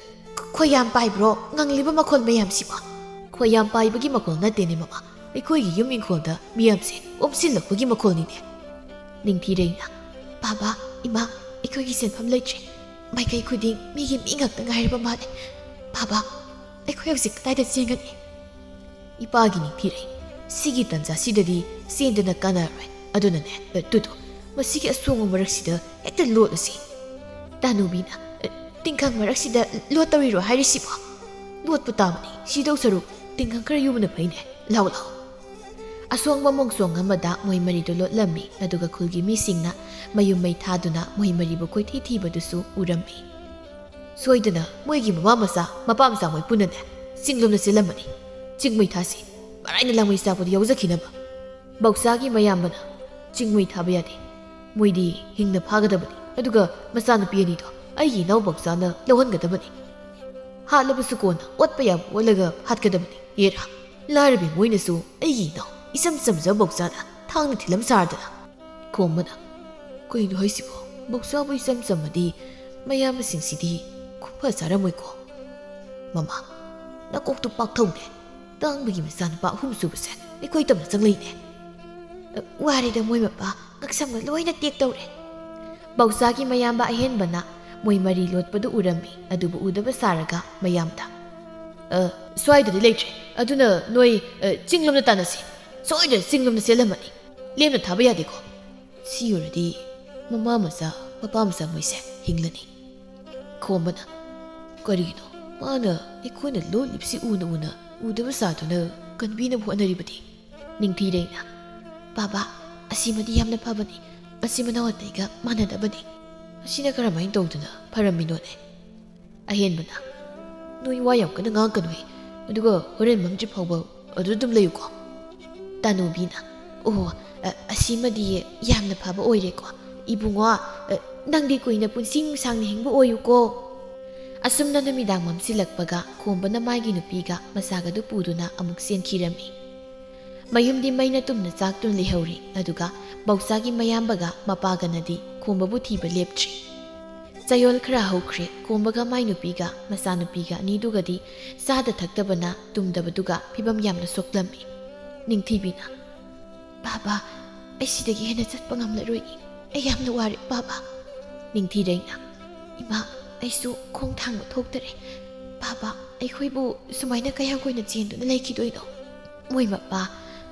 ꯈꯣꯏ ꯌꯥꯝ ꯄꯥꯏꯕ꯭ꯔꯣ ꯉꯪꯂꯤꯕ ꯃꯈꯣꯜ ꯃꯌꯥꯝꯁꯤꯕꯣ?" "ꯈꯣꯏ ꯌꯥꯝ ꯄꯥꯏꯕꯒꯤ ꯃꯈꯣꯜ ꯅꯠꯇꯦꯅꯦ ꯃꯃꯥ꯫ ꯑꯩꯈꯣꯏꯒꯤ ꯌꯨꯝ ꯏꯪꯈꯣꯜꯗ ꯃꯤꯌꯥꯝꯁꯦ ꯑꯣꯝꯁꯤꯜꯂꯛꯄꯒꯤ ꯃꯈꯣꯜꯅꯤꯅꯦ꯫" ꯅꯤꯡꯊꯤꯔꯩꯅ, "ꯕꯥꯕꯥ, ꯏꯃꯥ, ꯑꯩꯈꯣꯏꯒꯤ ꯁꯦꯟꯐꯝ ꯂꯩꯇ꯭ꯔꯦ꯫ ꯃꯥꯏꯀꯩ ꯈꯨꯗꯤꯡ ꯃꯤꯒꯤ ꯃꯤ ꯉꯥꯛꯇ ꯉꯥꯏꯔꯕ ꯃꯥꯜꯂꯦ꯫ ꯕꯥꯕꯥ, ꯑꯩꯈꯣꯏ ꯍꯧꯖꯤꯛ ꯀꯗꯥꯏꯗ ꯆꯦꯟꯒꯅꯤ?" ꯏꯄꯥꯒꯤ ꯅꯤꯡꯊꯤꯔꯩ, "ꯁꯤꯒꯤ ꯇꯟꯖꯥꯁꯤꯗꯗꯤ ꯆꯦꯟꯗꯅ ꯀꯥꯟꯅꯔꯣꯏ꯫ ꯑꯗꯨꯅꯅꯦ, ꯑ, ꯇꯨꯗꯣ, ꯃꯁꯤꯒꯤ ꯑꯁꯣꯡꯕ ꯃꯔꯛꯁꯤꯗ ꯍꯦꯛꯇ ꯂꯣꯠꯂꯁꯤ꯫" ꯇꯥꯅꯨꯕꯤꯅ, "ꯑ, ꯇꯤꯡꯈꯪ ꯃꯔꯛꯁꯤꯗ ꯂꯣꯠꯇꯧꯔꯤꯔꯣ ꯍꯥꯏꯔꯤꯁꯤꯕꯣ? ꯂꯣꯠꯄ ꯇꯥꯕꯅꯤ꯫ ꯁꯤꯗꯧ ꯁꯔꯨꯛ ꯇꯤꯡꯈꯪ ꯈꯔ ꯌꯨꯕꯅ ꯐꯩꯅꯦ꯫ ꯂꯥꯎ, ꯂꯥꯎ꯫" ꯑꯁꯣꯡꯕ ꯃꯣꯡꯁꯣꯡ ꯑꯃꯗ ꯃꯣꯏ ꯃꯔꯤꯗꯨ ꯂꯣꯠꯂꯝꯃꯤ꯫ ꯑꯗꯨꯒ ꯈꯨꯜꯒꯤ ꯃꯤꯁꯤꯡꯅ ꯃꯌꯨꯝ ꯃꯩ ꯊꯥꯗꯨꯅ ꯃꯣꯏ ꯃꯔꯤꯕꯨ ꯀꯣꯏꯊꯤ ꯊꯤꯕꯗꯨꯁꯨ ꯎꯔꯝꯃꯤ꯫ "ꯁꯣꯏꯗꯅ ꯃꯣꯏꯒꯤ ꯃꯃꯥ ꯃꯆꯥ, ꯃꯄꯥ ꯃꯆꯥ ꯃꯣꯏ ꯄꯨꯟꯅꯅꯦ ꯆꯤꯡꯂꯣꯝꯗ ꯆꯦꯜꯂꯝꯃꯅꯤ꯫ ꯆꯤꯡꯃꯩ ꯊꯥꯁꯤ, ꯃꯔꯥꯏꯅ ꯂꯥꯡꯃꯩ ꯆꯥꯛꯄꯗ ꯌꯥꯎꯖꯈꯤꯅꯕ꯫" ꯕꯧꯆꯥꯒꯤ ꯃꯌꯥꯝꯕꯅ, "ꯆꯤꯡꯃꯩ ꯊꯥꯕ ꯌꯥꯗꯦ꯫ ꯃꯣꯏꯗꯤ ꯍꯤꯡꯅ ꯐꯥꯒꯗꯕꯅꯤ꯫ ꯑꯗꯨꯒ ꯃꯆꯥꯅꯨꯄꯤ ꯑꯅꯤꯗꯣ ꯑꯩꯒꯤ ꯏꯅꯥꯎ ꯕꯧꯆꯥꯅ ꯂꯧꯍꯟꯒꯗꯕꯅꯤ꯫ ꯍꯥꯠꯂꯕꯁꯨ ꯀꯣꯟꯅ ꯑꯣꯠꯄ ꯌꯥꯕ ꯑꯣꯠꯂꯒ ꯍꯥꯠꯀꯗꯕꯅꯤ꯫ ꯍꯦꯔꯥ, ꯂꯥꯏꯔꯕꯤ ꯃꯣꯏꯅꯁꯨ ꯑꯩꯒꯤ ꯏꯅꯥꯎ ꯏꯆꯝ ꯆꯝꯖꯕ ꯕꯧꯆꯥꯗ ꯊꯥꯡꯅ ꯊꯤꯜꯂꯝ ꯁꯥꯔꯗꯅ꯫" ꯈꯣꯝꯕꯅ, "ꯀꯩꯅꯣ ꯍꯥꯏꯁꯤꯕꯣ? ꯕꯧꯆꯥꯕꯨ ꯏꯆꯝ ꯆꯝꯃꯗꯤ ꯃꯌꯥꯝꯕꯁꯤꯡꯁꯤꯗꯤ ꯈꯨꯐ ꯆꯥꯔꯝꯃꯣꯏꯀꯣ?" "ꯃꯃꯥ, ꯅꯀꯣꯛꯇꯨ ꯄꯥꯛꯊꯧꯅꯦ꯫ ꯇꯥꯡꯕꯒꯤ ꯃꯆꯥꯅꯨꯄꯥ ꯑꯍꯨꯝ ꯁꯨꯕꯁꯦ ꯑꯩꯈꯣꯏ ꯇꯝꯅ ꯆꯪꯂꯛꯏꯅꯦ꯫" "ꯑ, ꯋꯥꯔꯦꯗ ꯃꯣꯏ ꯃꯄꯥ, ꯉꯛꯁꯝꯒ ꯂꯣꯏꯅ ꯇꯦꯛ ꯇꯧꯔꯦ꯫" ꯕꯧꯆꯥꯒꯤ ꯃꯌꯥꯝꯕ ꯑꯍꯦꯟꯕꯅ ꯃꯣꯏ ꯃꯔꯤ ꯂꯣꯠꯄꯗꯨ ꯎꯔꯝꯃꯤ꯫ ꯑꯗꯨꯕꯨ ꯎꯗꯕ ꯁꯥꯔꯒ ꯃꯌꯥꯝꯗ, "ꯑ, ꯁ꯭ꯋꯥꯏꯗꯗꯤ ꯂꯩꯇ꯭ꯔꯦ꯫ ꯑꯗꯨꯅ ꯅꯣꯏ, ꯑ, ꯆꯤꯡꯂꯣꯝꯗ ꯇꯥꯟꯅꯁꯤ꯫ ꯁꯣꯏꯗꯅ ꯆꯤꯡꯂꯣꯝꯗ ꯆꯦꯜꯂꯝꯃꯅꯤ꯫ ꯂꯦꯝꯅ ꯊꯥꯕ ꯌꯥꯗꯦꯀꯣ꯫ ꯁꯤ ꯑꯣꯏꯔꯗꯤ ꯃꯃꯥ ꯃꯆꯥ, ꯃꯄꯥ ꯃꯆꯥ ꯃꯣꯏꯁꯦ ꯍꯤꯡꯂꯅꯤ꯫" ꯈꯣꯝꯕꯅ, "ꯀꯔꯤꯒꯤꯅꯣ ꯃꯥꯅ ꯑꯩꯈꯣꯏꯅ ꯂꯣꯠꯂꯤꯕꯁꯤ ꯎꯅ ꯎꯅ ꯎꯗꯕ ꯁꯥꯗꯨꯅ ꯀꯟꯕꯤꯅꯕ ꯍꯣꯠꯅꯔꯤꯕꯗꯤ?" ꯅꯤꯡꯊꯤꯔꯩꯅ, "ꯕꯥꯕꯥ, ꯑꯁꯤꯃꯗꯤ ꯌꯥꯝꯅ ꯐꯕꯅꯤ꯫ ꯃꯆꯤꯟ ꯃꯅꯥꯎ ꯑꯇꯩꯒ ꯃꯥꯟꯅꯗꯕꯅꯤ꯫ ꯑꯁꯤꯅ ꯀꯔꯝꯍꯥꯏꯅ ꯇꯧꯗꯨꯅ ꯐꯔꯝꯃꯤꯅꯣꯅꯦ?" ꯑꯍꯦꯟꯕꯅ, "ꯅꯣꯏ ꯋꯥ ꯌꯥꯝ ꯀꯟꯅ ꯉꯥꯡꯉꯛꯀꯅꯨꯍꯦ꯫ ꯑꯗꯨꯒ ꯍꯣꯔꯦꯟ ꯃꯝꯗ꯭ꯔꯤ ꯐꯥꯎꯕ ꯑꯗꯨꯗ ꯑꯗꯨꯝ ꯂꯩꯌꯨꯀꯣ꯫" ꯇꯥꯅꯨꯕꯤꯅ, "ꯑꯣ, ꯑ, ꯑꯁꯤꯃꯗꯤ ꯌꯥꯝꯅ ꯐꯕ ꯑꯣꯏꯔꯦꯀꯣ꯫ ꯏꯕꯨꯡꯉꯣ, ꯑ, ꯅꯪꯗꯤ ꯀꯨꯏꯅ ꯄꯨꯟꯁꯤ ꯅꯨꯡꯁꯥꯡꯅ ꯍꯤꯡꯕ ꯑꯣꯏꯌꯨꯀꯣ꯫" ꯑꯁꯨꯝꯅ ꯅꯨꯃꯤꯗꯥꯡ ꯃꯝꯁꯤꯜꯂꯛꯄꯒ ꯈꯣꯝꯕꯅ ꯃꯥꯒꯤ ꯅꯨꯄꯤꯒ ꯃꯆꯥꯒꯗꯨ ꯄꯨꯗꯨꯅ ꯑꯃꯨꯛ ꯆꯦꯟꯈꯤꯔꯝꯃꯤ꯫ ꯃꯌꯨꯝꯗꯤ ꯃꯩꯅ ꯇꯨꯝꯅ ꯆꯥꯛꯇꯨꯅ ꯂꯩꯍꯧꯔꯤ꯫ ꯑꯗꯨꯒ ꯕꯧꯆꯥꯒꯤ ꯃꯌꯥꯝꯕꯒ ꯃꯄꯥꯒꯅꯗꯤ ꯈꯣꯝꯕꯕꯨ ꯊꯤꯕ ꯂꯦꯞꯇ꯭ꯔꯤ꯫ ꯆꯌꯣꯜ ꯈꯔ ꯍꯧꯈ꯭ꯔꯦ꯫ ꯈꯣꯝꯕꯒ ꯃꯥꯏ ꯅꯨꯄꯤꯒ ꯃꯆꯥꯅꯨꯄꯤꯒ ꯑꯅꯤꯗꯨꯒꯗꯤ ꯆꯥꯗ ꯊꯛꯇꯕꯅ ꯇꯨꯝꯗꯕꯗꯨꯒ ꯐꯤꯕꯝ ꯌꯥꯝꯅ ꯁꯣꯛꯂꯝꯃꯤ꯫ ꯅꯤꯡꯊꯤꯕꯤꯅ, "ꯕꯥꯕꯥ, ꯑꯩ ꯁꯤꯗꯒꯤ ꯍꯦꯟꯅ ꯆꯠꯄ ꯉꯝꯂꯔꯣꯏ꯫ ꯑꯩ ꯌꯥꯝꯅ ꯋꯥꯔꯦ, ꯕꯥꯕꯥ꯫ ꯅꯤꯡꯊꯤꯔꯩꯅ, "ꯏꯃꯥ, ꯑꯩꯁꯨ ꯈꯣꯡ ꯊꯥꯡꯕ ꯊꯣꯛꯇꯔꯦ꯫ ꯕꯥꯕꯥ, ꯑꯩꯈꯣꯏꯕꯨ ꯁꯨꯃꯥꯏꯅ ꯀꯌꯥꯝ ꯀꯨꯏꯅ ꯆꯦꯟꯗꯨꯅ ꯂꯩꯈꯤꯗꯣꯏꯅꯣ? ꯃꯣꯏ ꯃꯄꯥ,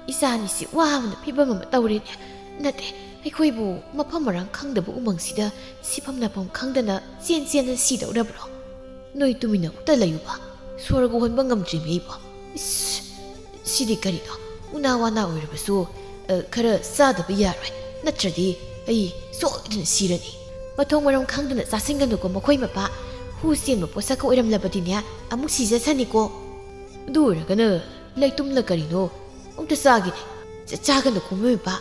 ꯏꯆꯥ ꯑꯅꯤꯁꯤ ꯋꯥꯕꯅ ꯐꯤꯕꯝ ꯑꯃ ꯇꯧꯔꯦꯅꯦ꯫ ꯅꯠꯇꯦ, ꯑꯩꯈꯣꯏꯕꯨ ꯃꯐꯝ ꯃꯔꯥꯡ ꯈꯪꯗꯕ ꯎꯃꯪꯁꯤꯗ ꯁꯤꯐꯝ ꯅꯥꯐꯝ ꯈꯪꯗꯅ ꯆꯦꯟ ꯆꯦꯟꯗꯅ ꯁꯤꯗꯧꯔꯕ꯭ꯔꯣ? ꯅꯣꯏ ꯇꯨꯃꯤꯟꯅ ꯑꯃꯨꯛꯇ ꯂꯩꯌꯨꯕ꯫ ꯁꯣꯔꯒ ꯍꯣꯟꯕ ꯉꯝꯗ꯭ꯔꯤꯕꯅꯤ ꯑꯩꯕꯣ꯫ ꯏꯁ, ꯁꯤꯗꯤ ꯀꯔꯤꯅꯣ? ꯎꯅꯥ ꯋꯥꯅꯥ ꯑꯣꯏꯔꯕꯁꯨ, ꯑ, ꯈꯔ ꯆꯥꯗꯕ ꯌꯥꯔꯣꯏ꯫ ꯅꯠꯇ꯭ꯔꯗꯤ ꯑꯩ ꯁꯣꯏꯗꯅ ꯁꯤꯔꯅꯤ꯫ ꯃꯊꯣꯡ ꯃꯔꯝ ꯈꯪꯗꯅ ꯆꯥꯁꯤꯟꯒꯅꯨꯀꯣ ꯃꯈꯣꯏ ꯃꯄꯥ꯫ ꯍꯨ ꯆꯦꯟꯕ ꯄꯣꯠꯁꯛꯀ ꯑꯣꯏꯔꯝꯂꯕꯗꯤꯅꯦ, ꯑꯃꯨꯛ ꯁꯤꯖꯁꯅꯤꯀꯣ꯫ ꯑꯗꯨ ꯑꯣꯏꯔꯒꯅ ꯂꯩꯇꯨꯝꯂ ꯀꯔꯤꯅꯣ ꯑꯃꯨꯛꯇ ꯆꯥꯒꯦꯅꯦ꯫ ꯆ-, ꯆꯥꯒꯅꯨꯀꯣ ꯃꯈꯣꯏ ꯃꯄꯥ꯫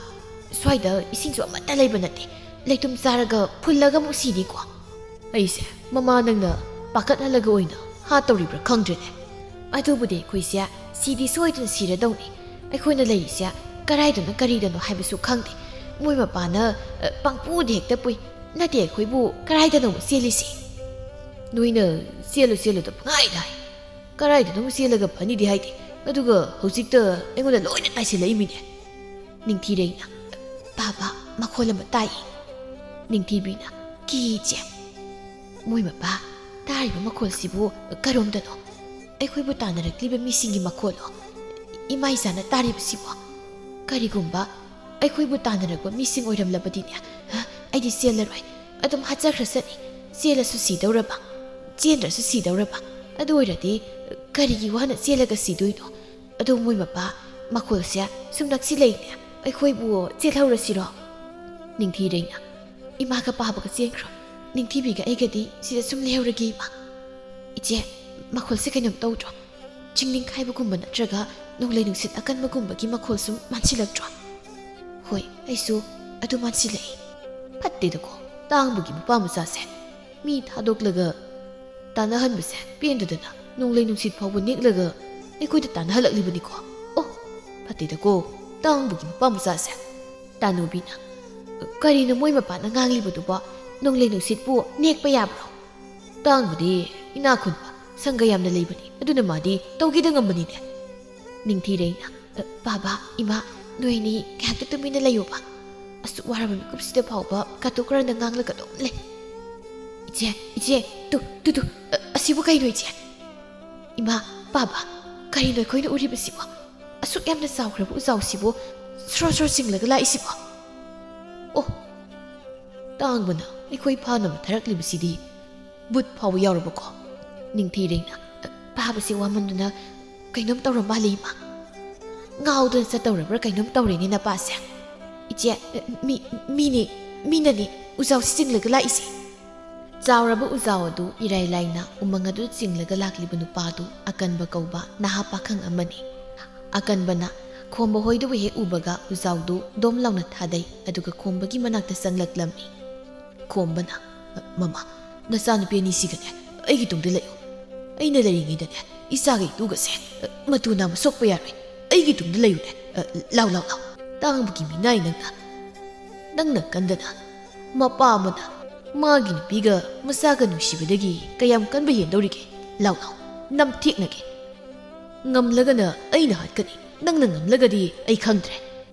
ꯁ꯭ꯋꯥꯏꯗ ꯏꯁꯤꯡꯁꯨ ꯑꯃꯠꯇ ꯂꯩꯕ ꯅꯠꯇꯦ꯫ ꯂꯩꯇꯨꯝ ꯆꯥꯔꯒ ꯐꯨꯜꯂꯒ ꯑꯃꯨꯛ ꯁꯤꯅꯤꯀꯣ꯫ ꯑꯩꯁꯦ ꯃꯃꯥ ꯅꯪꯅ ꯄꯥꯈꯠꯍꯜꯂꯒ ꯑꯣꯏꯅ ꯍꯥꯠꯇꯧꯔꯤꯕ꯭ꯔꯥ ꯈꯪꯗ꯭ꯔꯦꯅꯦ꯫ ꯑꯗꯨꯕꯨꯗꯤ ꯑꯩꯈꯣꯏꯁꯦ ꯁꯤꯗꯤ ꯁꯣꯏꯗꯅ ꯁꯤꯔꯗꯧꯅꯤ꯫ ꯑꯩꯈꯣꯏꯅ ꯂꯩꯔꯤꯁꯦ ꯀꯔꯥꯏꯗꯅꯣ ꯀꯔꯤꯗꯅꯣ ꯍꯥꯏꯕꯁꯨ ꯈꯪꯗꯦ꯫ ꯃꯣꯏ ꯃꯄꯥꯅ, ꯑ, ꯄꯪꯄꯨꯗ ꯍꯦꯛꯇ ꯄꯨꯏ꯫ ꯅꯠꯇꯦ ꯑꯩꯈꯣꯏꯕꯨ ꯀꯔꯥꯏꯗꯅꯣ ꯆꯦꯜꯂꯤꯁꯤ꯫ ꯅꯣꯏꯅ ꯆꯦꯜꯂꯨ ꯆꯦꯜꯂꯨꯗ ꯄꯪꯍꯥꯏꯗ ꯍꯥꯏ꯫ ꯀꯔꯥꯏꯗꯅꯣ ꯆꯦꯜꯂꯒ ꯐꯅꯤꯗꯤ ꯍꯥꯏꯗꯦ꯫ ꯑꯗꯨꯒ ꯍꯧꯖꯤꯛꯇ ꯑꯩꯉꯣꯟꯗ ꯂꯣꯏꯅ ꯇꯥꯏꯁꯤꯜꯂꯛꯏꯃꯤꯅꯦ꯫ ꯅꯤꯡꯊꯤꯔꯩꯅ, "ꯕꯥꯕꯥ, ꯃꯈꯣꯜ ꯑꯃ ꯇꯥꯏ꯫" ꯅꯤꯡꯊꯤꯕꯤꯅ, "ꯀꯤꯆꯦ, ꯃꯣꯏ ꯃꯄꯥ, ꯇꯥꯔꯤꯕ ꯃꯈꯣꯜꯁꯤꯕꯨ ꯀꯔꯣꯝꯗꯅꯣ? ꯑꯩꯈꯣꯏꯕꯨ ꯇꯥꯟꯅꯔꯛꯂꯤꯕ ꯃꯤꯁꯤꯡꯒꯤ ꯃꯈꯣꯜꯂꯣ? ꯏꯃꯥ ꯏꯆꯥꯅ ꯇꯥꯔꯤꯕꯁꯤꯕꯣ? ꯀꯔꯤꯒꯨꯝꯕ ꯑꯩꯈꯣꯏꯕꯨ ꯇꯥꯟꯅꯔꯛꯄ ꯃꯤꯁꯤꯡ ꯑꯣꯏꯔꯝꯂꯕꯗꯤꯅꯦ, ꯑꯩꯗꯤ ꯆꯦꯜꯂꯔꯣꯏ꯫ ꯑꯗꯨꯝ ꯍꯥꯠꯆꯈ꯭ꯔꯁꯅꯤ꯫ ꯆꯦꯜꯂꯁꯨ ꯁꯤꯗꯧꯔꯕ, ꯆꯦꯟꯗ꯭ꯔꯁꯨ ꯁꯤꯗꯧꯔꯕ꯫ ꯑꯗꯨ ꯑꯣꯏꯔꯗꯤ ꯀꯔꯤꯒꯤ ꯋꯥꯅ ꯆꯦꯜꯂꯒ ꯁꯤꯗꯣꯏꯅꯣ? ꯑꯗꯣ ꯃꯣꯏ ꯃꯄꯥ, ꯃꯈꯣꯜꯁꯦ ꯁꯨꯝ ꯅꯛꯁꯤꯜꯂꯛꯏꯅꯦ꯫ ꯑꯩꯈꯣꯏꯕꯨ ꯆꯦꯜꯍꯧꯔꯁꯤꯔꯣ?" ꯅꯤꯡꯊꯤꯔꯩꯅ, "ꯏꯃꯥꯒ ꯄꯥꯕꯒ ꯆꯦꯟꯈ꯭ꯔꯣ꯫ ꯅꯤꯡꯊꯤꯕꯤꯒ ꯑꯩꯒꯗꯤ ꯁꯤꯗ ꯁꯨꯝ ꯂꯩꯍꯧꯔꯒꯦ, ꯏꯃꯥ꯫" "ꯏꯆꯦ, ꯃꯈꯣꯜꯁꯦ ꯀꯩꯅꯣꯝ ꯇꯧꯗ꯭ꯔꯣ? ꯆꯤꯡ ꯅꯤꯡꯈꯥꯏꯕꯒꯨꯝꯕ ꯅꯠꯇ꯭ꯔꯒ ꯅꯣꯡꯂꯩ ꯅꯨꯡꯁꯤꯠ ꯑꯀꯟꯕꯒꯨꯝꯕꯒꯤ ꯃꯈꯣꯜ ꯁꯨꯝ ꯃꯥꯟꯁꯤꯜꯂꯛꯇ꯭ꯔꯣ?" "ꯍꯣꯏ, ꯑꯩꯁꯨ ꯑꯗꯨ ꯃꯥꯟꯁꯤꯜꯂꯛꯏ꯫" "ꯐꯠꯇꯦꯗꯀꯣ, ꯇꯥꯡꯕꯒꯤ ꯃꯄꯥ ꯃꯆꯥꯁꯦ꯫ ꯃꯤ ꯊꯥꯗꯣꯛꯂꯒ ꯇꯥꯟꯅꯍꯟꯕꯁꯦ ꯄꯦꯟꯗꯗꯅ ꯅꯣꯡꯂꯩ ꯅꯨꯡꯁꯤꯠ ꯐꯥꯎꯕ ꯅꯦꯛꯂꯒ ꯑꯩꯈꯣꯏꯗ ꯇꯥꯟꯅꯍꯜꯂꯛꯂꯤꯕꯅꯤꯀꯣ꯫ ꯑꯣ, ꯐꯠꯇꯦꯗꯀꯣ, ꯇꯥꯡꯕꯒꯤ ꯃꯄꯥ ꯃꯆꯥꯁꯦ꯫" ꯇꯥꯅꯨꯕꯤꯅ, "ꯀꯔꯤꯅꯣ ꯃꯣꯏ ꯃꯄꯥꯅ ꯉꯥꯡꯂꯤꯕꯗꯨꯕꯣ? ꯅꯣꯡꯂꯩ ꯅꯨꯡꯁꯤꯠꯄꯨ ꯅꯦꯛꯄ ꯌꯥꯕ꯭ꯔꯣ? ꯇꯥꯡꯕꯗꯤ ꯏꯅꯥꯛ ꯈꯨꯟꯕ, ꯁꯪꯒ ꯌꯥꯝꯅ ꯂꯩꯕꯅꯤ, ꯑꯗꯨꯅ ꯃꯥꯗꯤ ꯇꯧꯒꯦꯗ ꯉꯝꯕꯅꯤꯅꯦ꯫" ꯅꯤꯡꯊꯤꯔꯩꯅ, "ꯕꯥꯕꯥ, ꯏꯃꯥ, ꯅꯣꯏ ꯑꯅꯤ ꯉꯥꯏꯍꯥꯛꯇ ꯇꯨꯃꯤꯟꯅ ꯂꯩꯌꯨꯕ꯫ ꯑꯁꯨꯛ ꯋꯥꯔꯕ ꯃꯤꯀꯨꯞꯁꯤꯗ ꯐꯥꯎꯕ ꯀꯥꯇꯨ ꯀꯔꯟꯗ ꯉꯥꯡꯂꯒ ꯑꯗꯨꯝ ꯂꯩ꯫ ꯏꯆꯦ, ꯏꯆꯦ, ꯇꯨ, ꯇꯨ, ꯇꯨ, ꯑ, ꯑꯁꯤꯕꯨ ꯀꯩꯅꯣ, ꯏꯆꯦ? ꯏꯃꯥ, ꯄꯥꯕ, ꯀꯔꯤꯅꯣ ꯑꯩꯈꯣꯏꯅ ꯎꯔꯤꯕꯁꯤꯕꯣ? ꯑꯁꯨꯛ ꯌꯥꯝꯅ ꯆꯥꯎꯈ꯭ꯔꯕ ꯎꯖꯥꯎꯁꯤꯕꯨ ꯁ꯭ꯔꯣ ꯁ꯭ꯔꯣ ꯆꯤꯡꯂꯒ ꯂꯥꯛꯏꯁꯤꯕꯣ? ꯑꯣ, ꯇꯥꯡꯕꯅ ꯑꯩꯈꯣꯏ ꯐꯥꯅꯕ ꯊꯥꯔꯛꯂꯤꯕꯁꯤꯗꯤ ꯚꯨꯠ ꯐꯥꯎꯕ ꯌꯥꯎꯔꯕꯀꯣ? ꯅꯤꯡꯊꯤꯔꯦꯡꯅ, ꯑ, ꯄꯥꯕꯁꯦ ꯋꯥꯃꯟꯗꯨꯅ ꯀꯩꯅꯣꯝ ꯇꯧꯔ ꯃꯥꯜꯂꯦ, ꯏꯃꯥ꯫ ꯉꯥꯎꯗꯅ ꯆꯠꯇꯧꯔꯕ꯭ꯔꯥ ꯀꯩꯅꯣꯝ ꯇꯧꯔꯦꯅꯦ ꯅꯄꯥꯁꯦ꯫ ꯏꯆꯦ, ꯃꯤ, ꯃꯤꯅꯦ, ꯃꯤꯅꯅꯦ ꯎꯖꯥꯎꯁꯤ ꯆꯤꯡꯂꯒ ꯂꯥꯛꯏꯁꯦ꯫ ꯆꯥꯎꯔꯕ ꯎꯖꯥꯎ ꯑꯗꯨ ꯏꯔꯥꯏ ꯂꯥꯏꯅ ꯎꯃꯪ ꯑꯗꯨ ꯆꯤꯡꯂꯒ ꯂꯥꯛꯂꯤꯕ ꯅꯨꯄꯥ ꯑꯗꯨ ꯑꯀꯟꯕ ꯀꯧꯕ ꯅꯍꯥ ꯄꯥꯈꯪ ꯑꯃꯅꯤ꯫ ꯑꯀꯟꯕꯅ ꯈꯣꯝꯕ ꯍꯣꯏꯗꯨꯕꯨ ꯍꯦꯛ ꯎꯕꯒ ꯎꯖꯥꯎꯗꯨ ꯗꯣꯝ ꯂꯥꯎꯅ ꯊꯥꯗꯩ, ꯑꯗꯨꯒ ꯈꯣꯝꯕꯒꯤ ꯃꯅꯥꯛꯇ ꯆꯪꯂꯛꯂꯝꯃꯤ꯫ ꯈꯣꯝꯕꯅ, "ꯃꯃꯥ, ꯅꯆꯥꯅꯨꯄꯤ ꯑꯅꯤꯁꯤꯒꯅꯦ ꯑꯩꯒꯤ ꯇꯨꯡꯗ ꯂꯩꯌꯨ꯫ ꯑꯩꯅ ꯂꯩꯔꯤꯉꯩꯗꯅꯦ ꯏꯆꯥꯒ ꯏꯇꯨꯒꯁꯦ ꯃꯇꯨ ꯅꯥꯝꯃ ꯁꯣꯛꯄ ꯌꯥꯔꯣꯏ꯫ ꯑꯩꯒꯤ ꯇꯨꯡꯗ ꯂꯩꯌꯨꯅꯦ꯫ ꯂꯥꯎ, ꯂꯥꯎ, ꯂꯥꯎ꯫ ꯇꯥꯡꯕꯒꯤ ꯃꯤꯅꯥꯏ ꯅꯪꯅ꯫ ꯅꯪꯅ ꯀꯟꯗꯅ ꯃꯄꯥ ꯑꯃꯅ ꯃꯥꯒꯤ ꯅꯨꯄꯤꯒ ꯃꯆꯥꯒ ꯅꯨꯡꯁꯤꯕꯗꯒꯤ ꯀꯌꯥꯝ ꯀꯟꯕ ꯍꯦꯟꯗꯧꯔꯤꯒꯦ? ꯂꯥꯎ, ꯂꯥꯎ, ꯅꯝꯊꯦꯛꯅꯒꯦ꯫ ꯉꯝꯂꯒꯅ ꯑꯩꯅ ꯍꯥꯠꯀꯅꯤ, ꯅꯪꯅ ꯉꯝꯂꯒꯗꯤ ꯑꯩ ꯈꯪꯗ꯭ꯔꯦ꯫"